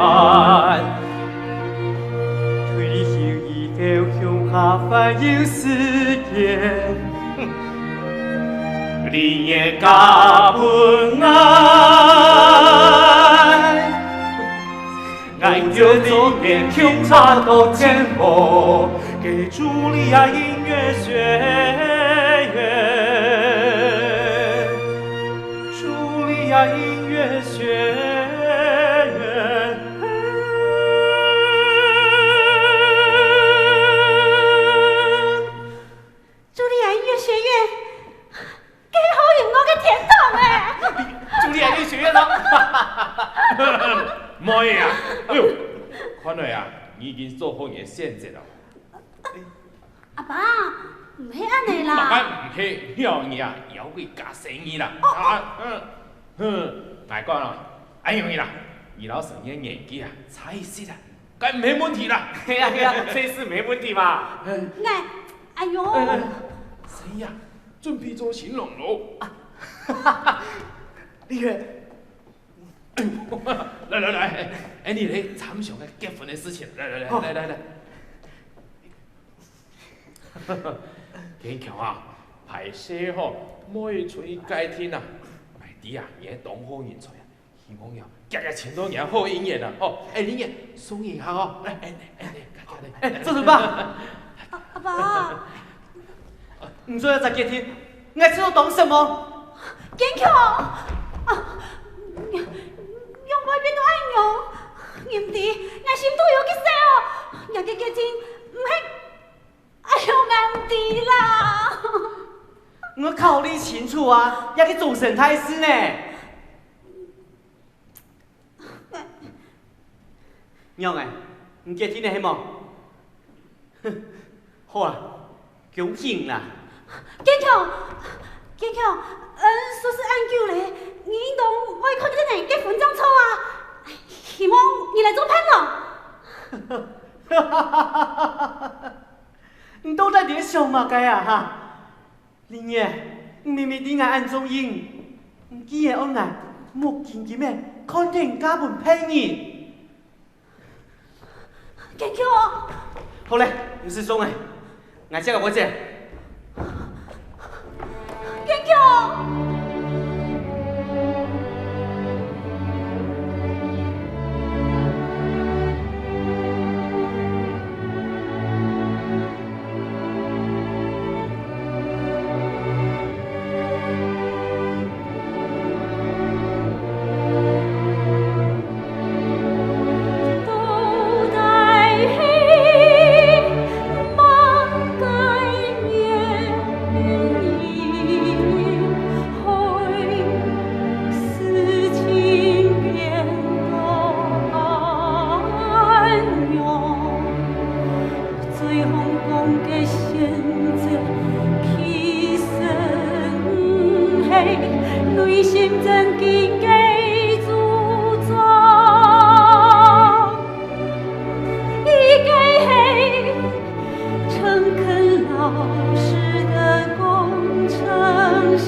退休以後鄉下環遊世界。 你也嫁分𠊎，𠊎就做你警察到前方，給茱莉亞音樂學院，茱莉亞音樂學院。 茱莉亞音樂學院，該好音樂个天堂欸！茱莉亞音樂學院囉。妹啊，哎喲，看來啊，你已經做好你个選擇了。阿爸，毋係恁仔啦。麼个毋係？你啊，妖怪假細義啦！啊，嗯，哼，𠊎講啊，哎喲你啦，你摎神仙年紀啊，差一息啊， 該無問題啦。係啊係啊，這是無問題嘛。𠊎，哎喲，哎哎，細義啊，準備做新郎囉。厲害！來來來，哎，你來參詳个結婚个事情，來來來來來來。堅強啊，歹勢吼，無出去界定啊，𠊎知啊，你係當好人才啊。 希望你啊，遽遽尋著你个好姻緣啊，吼！哎，你送你一下哦，來，哎哎哎，哎，遽遽來，哎，做主吧。阿爸，你做一隻決定，你知道懂什么？堅強！啊，仰會變到恁樣？你毋知，𠊎心肚有幾細哦！這个決定毋係，哎喲，𠊎毋知啦！我考慮清楚啊，這个終身大事呢！ 仰仔，你決定了係無？好啊，恭喜你啦！堅強，堅強，嗯，熟識恁久咧，你應當會看得出結婚正著啊！希望你來做伴郎。你到底在想麼个啊哈？ 麗月，你明明知𠊎恁中意你，你竟然愛𠊎目金金仔看定你嫁分別人！堅強！好咧，毋使送咧，𠊎這下愛走。堅強！ 最好講个選擇，其實毋係內心真經个主張。一個係誠懇老實的工程師，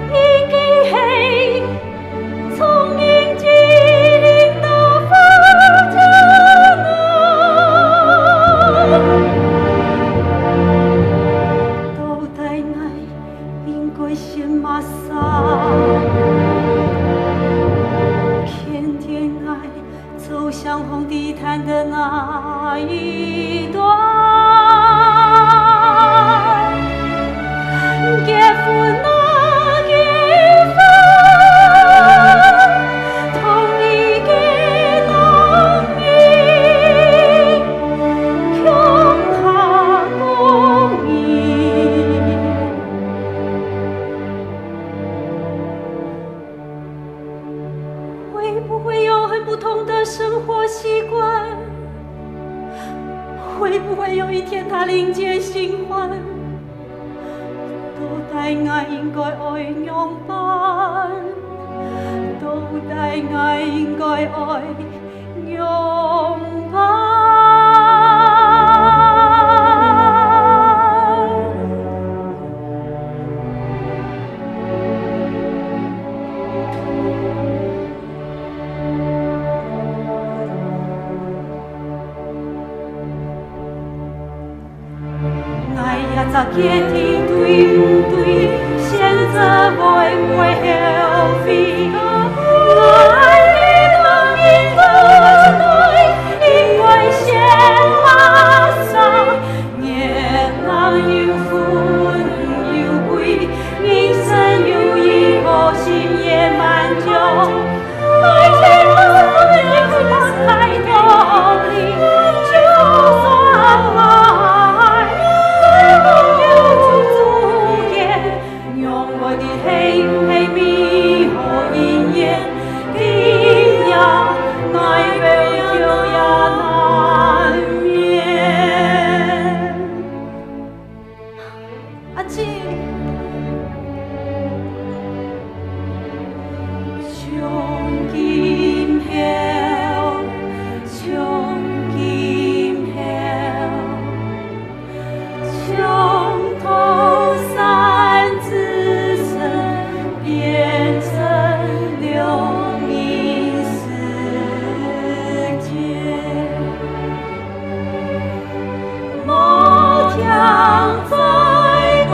一個係聰明機靈的負責人。到底𠊎應該選麼儕？牽定𠊎 走向紅地毯的那一段。結婚啊，結婚，同一個男人共下光陰。 會不會有很不同的生活習慣？會不會有一天他另結新歡？到底𠊎應該愛仰般？到底𠊎應該愛仰般？ 𠊎這隻決定對毋對，選擇會毋會後悔？𠊎的光陰短短，應該選麼儕？ 月亮有分有歸，人生有一個心圓滿足。愛情不是太多的，就算愛，愛無終點。 仰般个係毋係美好姻緣，今夜𠊎噭也難眠。阿姊。從今後，從今後， 從高山之神變成流離世界。莫聽再講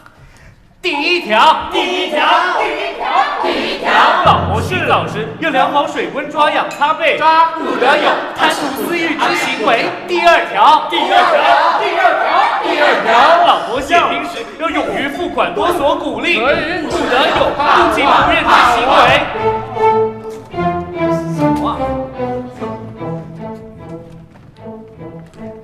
第一条，第一条，第一条，第一条，老婆洗澡时要量好水温，抓痒擦背，抓，不得有贪图私欲之行为。第二条，第二条，第二条，第二条，老婆血拼时要勇于付款，多所鼓励，不得有不情不愿之行为。什么啊？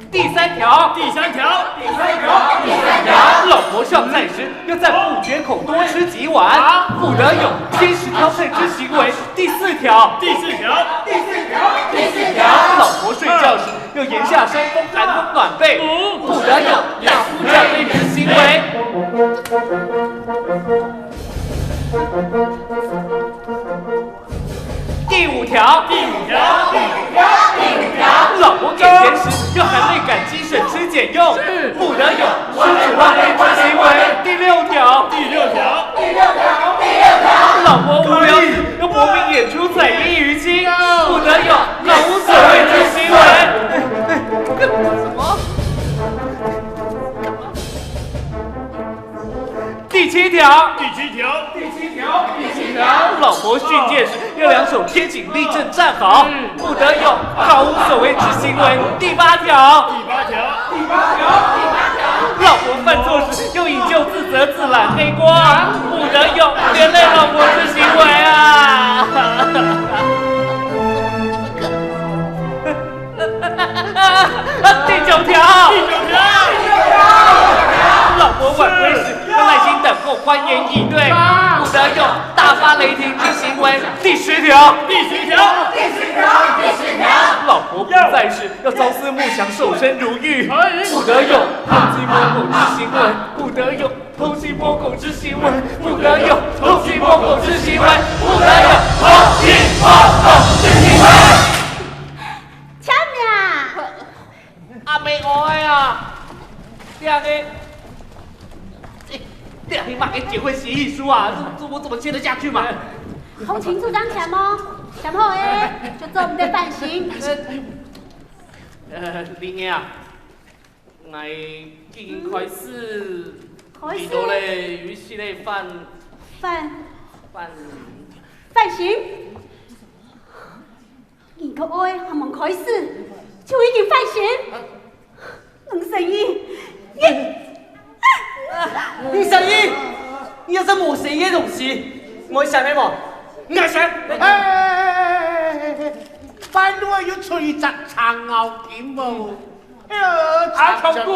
第三条，第三条，第三条，第三条，老婆上菜时要在不绝口多吃几碗，啊，不得有偏食挑菜之行为。第四条，第四条，第四条，第四条，老婆睡觉时就言下山崩，寒冬暖被，不得有大呼叫被之行为。第五条，第五条，第五条，第五条，老婆给钱时要含泪感激，省吃俭用，是，不得有奢侈浪费之行为。第六条，第六条，第六条，第六条，老婆无聊时要搏命演出彩衣娱亲，不得有老无所谓之行为。第七条，第七条，第七条，第七条，老婆训诫时要两手贴紧，立正站好，不得有毫无所谓之行为。第八条，第八条，第八条，第八条，老婆犯错时要引咎自责、自揽黑锅，不得有连累老婆之行为啊！第九条，第九条，老婆晚归时要耐心等候，欢颜以对，不得有大发雷霆之行为。第十条，第十条，第十条，第十条，老婆不在时要朝思暮想，守身如玉，不得有偷鸡摸狗之行为，不得有偷鸡摸狗之行为，不得有偷鸡摸狗之行为，不得有偷鸡摸狗之行为。救命！阿妹哀啊！這个，這，這係麼个結婚協議書啊？這，這我怎麼簽得下去嘛？同情書張簽哦，簽好誒，就做毋得犯刑。呃，呃，林爺啊，𠊎已經開始，開始？知道咧，有一息咧犯，犯，犯，犯刑？ 你个哀還吂開始，就已經犯刑？吳神醫，你，吳神醫，你有這無神醫个東西，𠊎想个無？𠊎想，哎，半路又出一隻程咬金哦。哎喲，阿長古，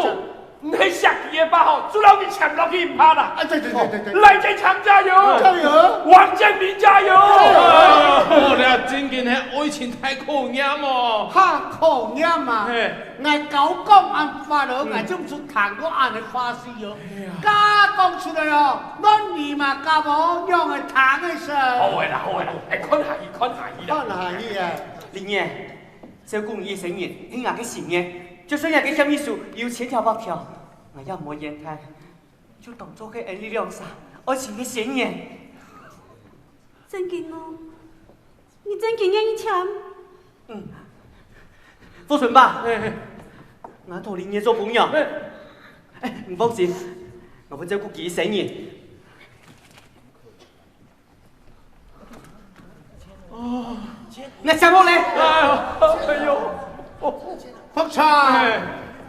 你係設計个吧吼，就摎你簽落去毋怕啦。啊，對對對對對。來建昌加油！加油！王建民加油！哦，這真經係愛情大考驗哦。哈，考驗啊！嘿。𠊎教講恁法哦，嗯。𠊎就毋曾聽過恁个話事哦。哎呀。假講出來哦，論你嘛假無，仰會聽得成？好个啦，好个啦，哎，看下去，看下去啦。看下去啊。林爺， 照顧你一生人係𠊎个心願，就算這个協議書有千條百條，𠊎也毋會怨嘆，就當做係𠊎俚兩儕愛情个宣言。正經哦，你正經願意簽？嗯。福順伯，嘿，嘿。𠊎同林爺做朋友。嘿。哎，你放心，𠊎會照顧佢一生人。 哦，𠊎想好咧。哎喲，哎喲，哦。福昌，哎。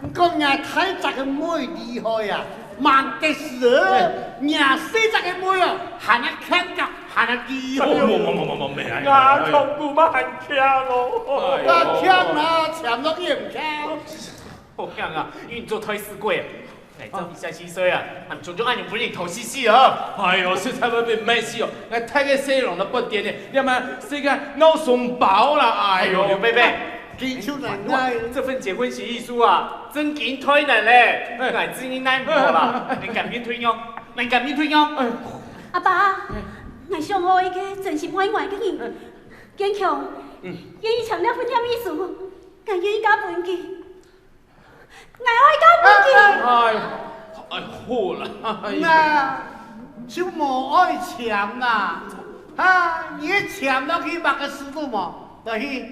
你講𠊎大隻个妹厲害啊，蠻得事哦。哎。若細隻个妹哦，還較強，還較厲害。哎喲，無，無，無，無，無，無，哎喲，阿長古嘛還強哦。哎喲。較強啦，強到也毋強。 好強啊，你做大師哥啊！哎，照你這歲數啊，還種種恁樣分人討死死啊！哎喲，實在會分罵死哦！𠊎大个細郎都不點呢，你嘛世界鬧雙胞啦！哎喲，哎喲，劉伯伯，記住了，哎，這份結婚協議書啊，正經忒難咧，哎。𠊎知你奈毋何啦，哎。你甘願退讓，你甘願退讓。哎。阿爸，哎。𠊎想好一個真心愛𠊎个人，哎。堅強，嗯。願意簽這份協議書，𠊎願意嫁分佢。 𠊎愛嫁分佢。哎，哎，好啦，哎呀。那就無愛簽啦。哈，你簽落去麼个事都無，落去，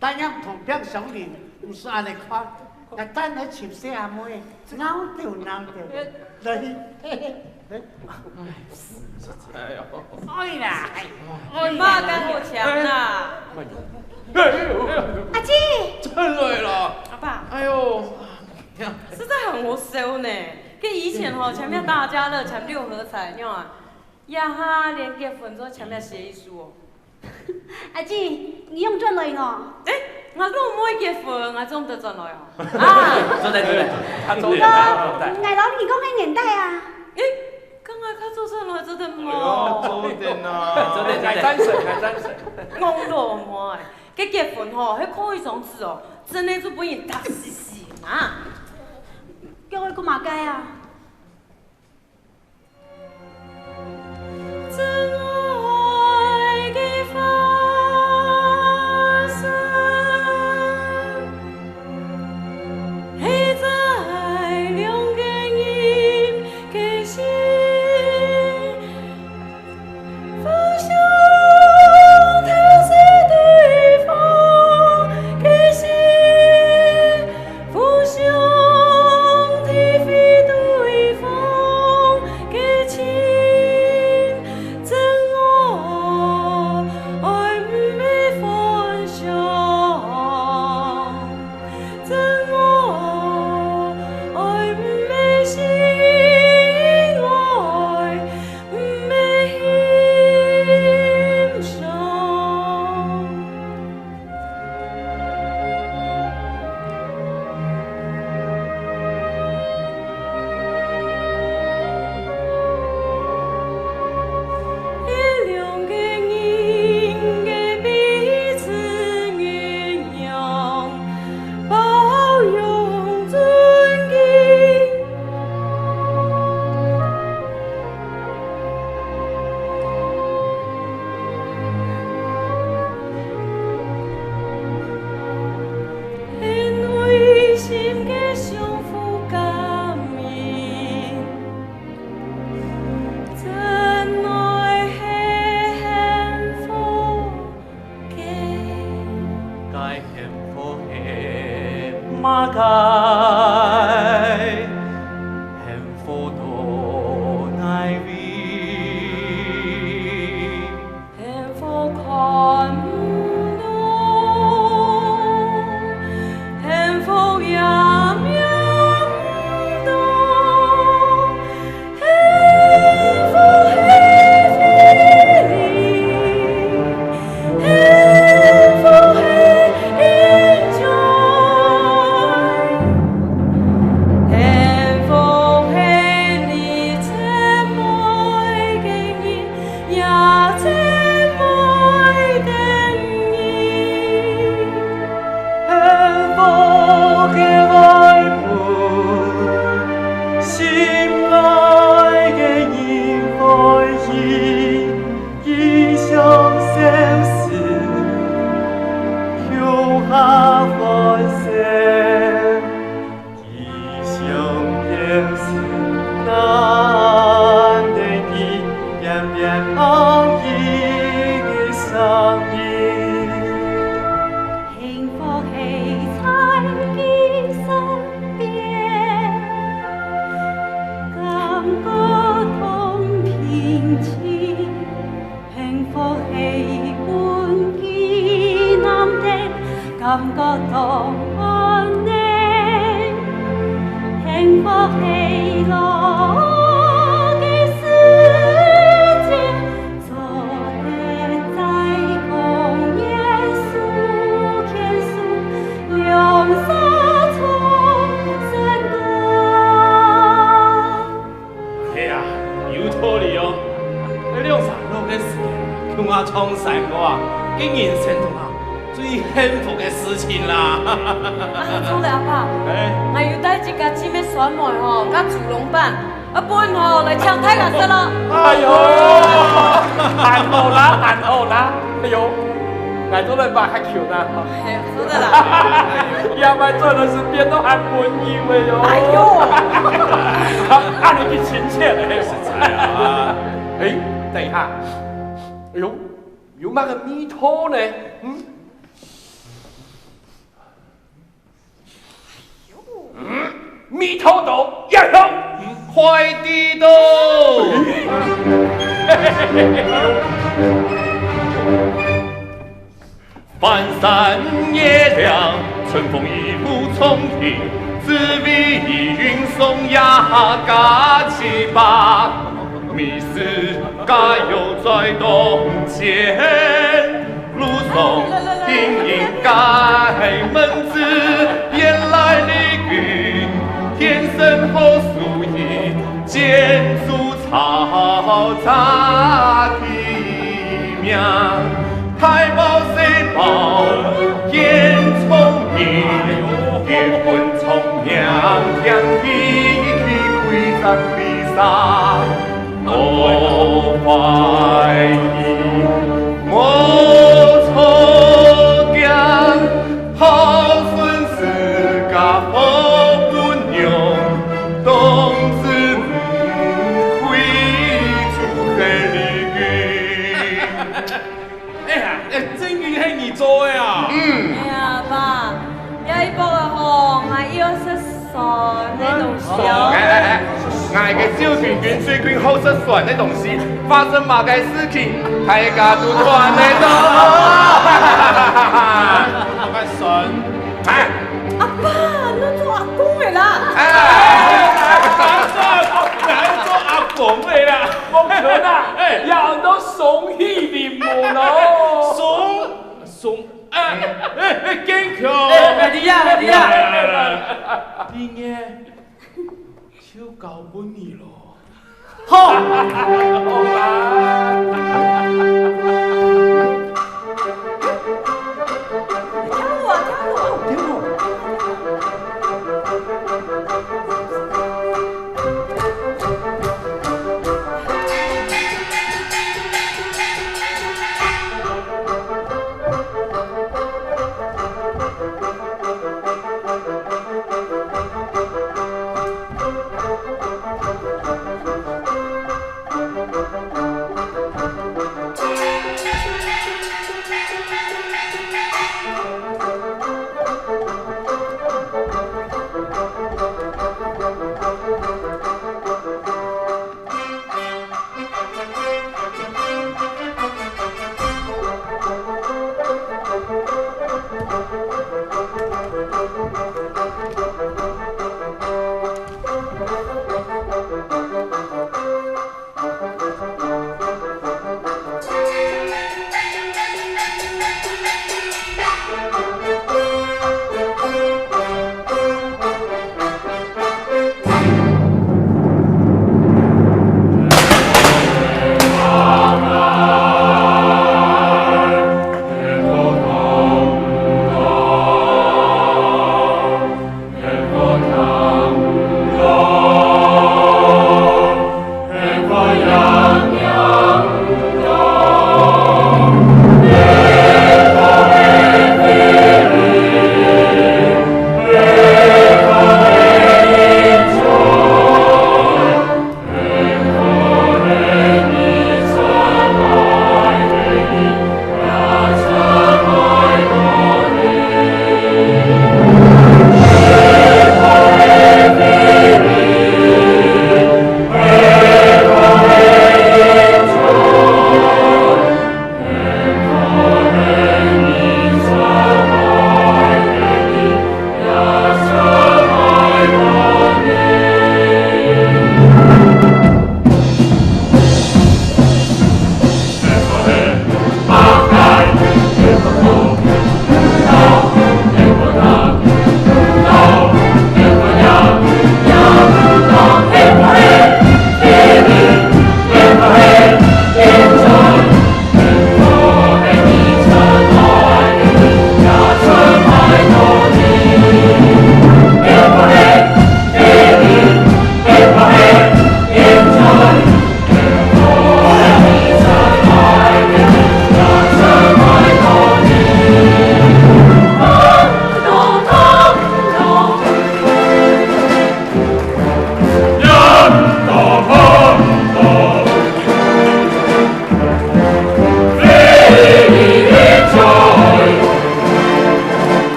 大家同病相憐，毋使恁樣看。𠊎等下尋細阿妹，鬧鬥鬧鬥，落去。 哎喲。哎啦，哎，嘛敢好簽啦？哎喲，哎喲，阿姊，轉來了。阿爸，哎喲，呀，實在很好笑呢。該以前吼，簽个大家樂，簽六合彩，你看啊，這下連結婚都簽个協議書哦。 阿姊，你仰轉來哦？誒，𠊎都毋會結婚，𠊎做毋得轉來哦。啊，做得，做得，做得。𠊎摎你講个年代啊。誒，該𠊎較早轉來做得無？哎喲，做得啊。做得，做得。𠊎贊成，𠊎贊成。戇老妹，該結婚吼，係蓋一張紙哦，真个就分人打死死啊！叫佢講麼个啊？ 該幸福係麼个？幸福在哪位？幸福看毋到，幸福也摸毋到。 係啊，有道理哦。兩儕老个時節，共下唱山歌啊，該人生中啊，最幸福个事情啦。啊，著了，阿爸，欸。𠊎有帶自家姊妹選妹吼，佮祖龍辦，啊，分吼來請大家食咯。哎喲，恁好啦，恁好啦，哎喲，𠊎做得把較久啦。 係，做得啦。也毋做得係變到恁文藝个喲。哎喲。恁樣去親切咧。實在啊。欸，等一下。哎喲，有麼个味道呢？嗯？嗯，味道到，也香，快啲到。 翻山越嶺，春風一路衝天，紫薇依雲送呀加七八，美食佳餚在當前，路上行人皆問仔，原來麗君天生好手藝，建築 吵吵地名，大包細包見聰明。我懷疑，我錯驚，孝順自家好餔娘，當時毋會出現離居。哎呀，哎，真經係你做个啊？嗯。哎呀，爸，這一駁仔吼，𠊎又食 酸个東西哦。來來來，𠊎个小君君最近好食酸个東西，發生麼个事情，大家都看得到。麼个酸？啊？阿爸，你做阿公个啦。哎，做阿公，𠊎做阿公个啦。公孫啊，哎，也安到雙喜臨門哦。雙，雙，哎，哎，哎，堅強。哎，哎，你呀，哎，你呀。來來來來，你呢？ 就交分你咯。好。好啦。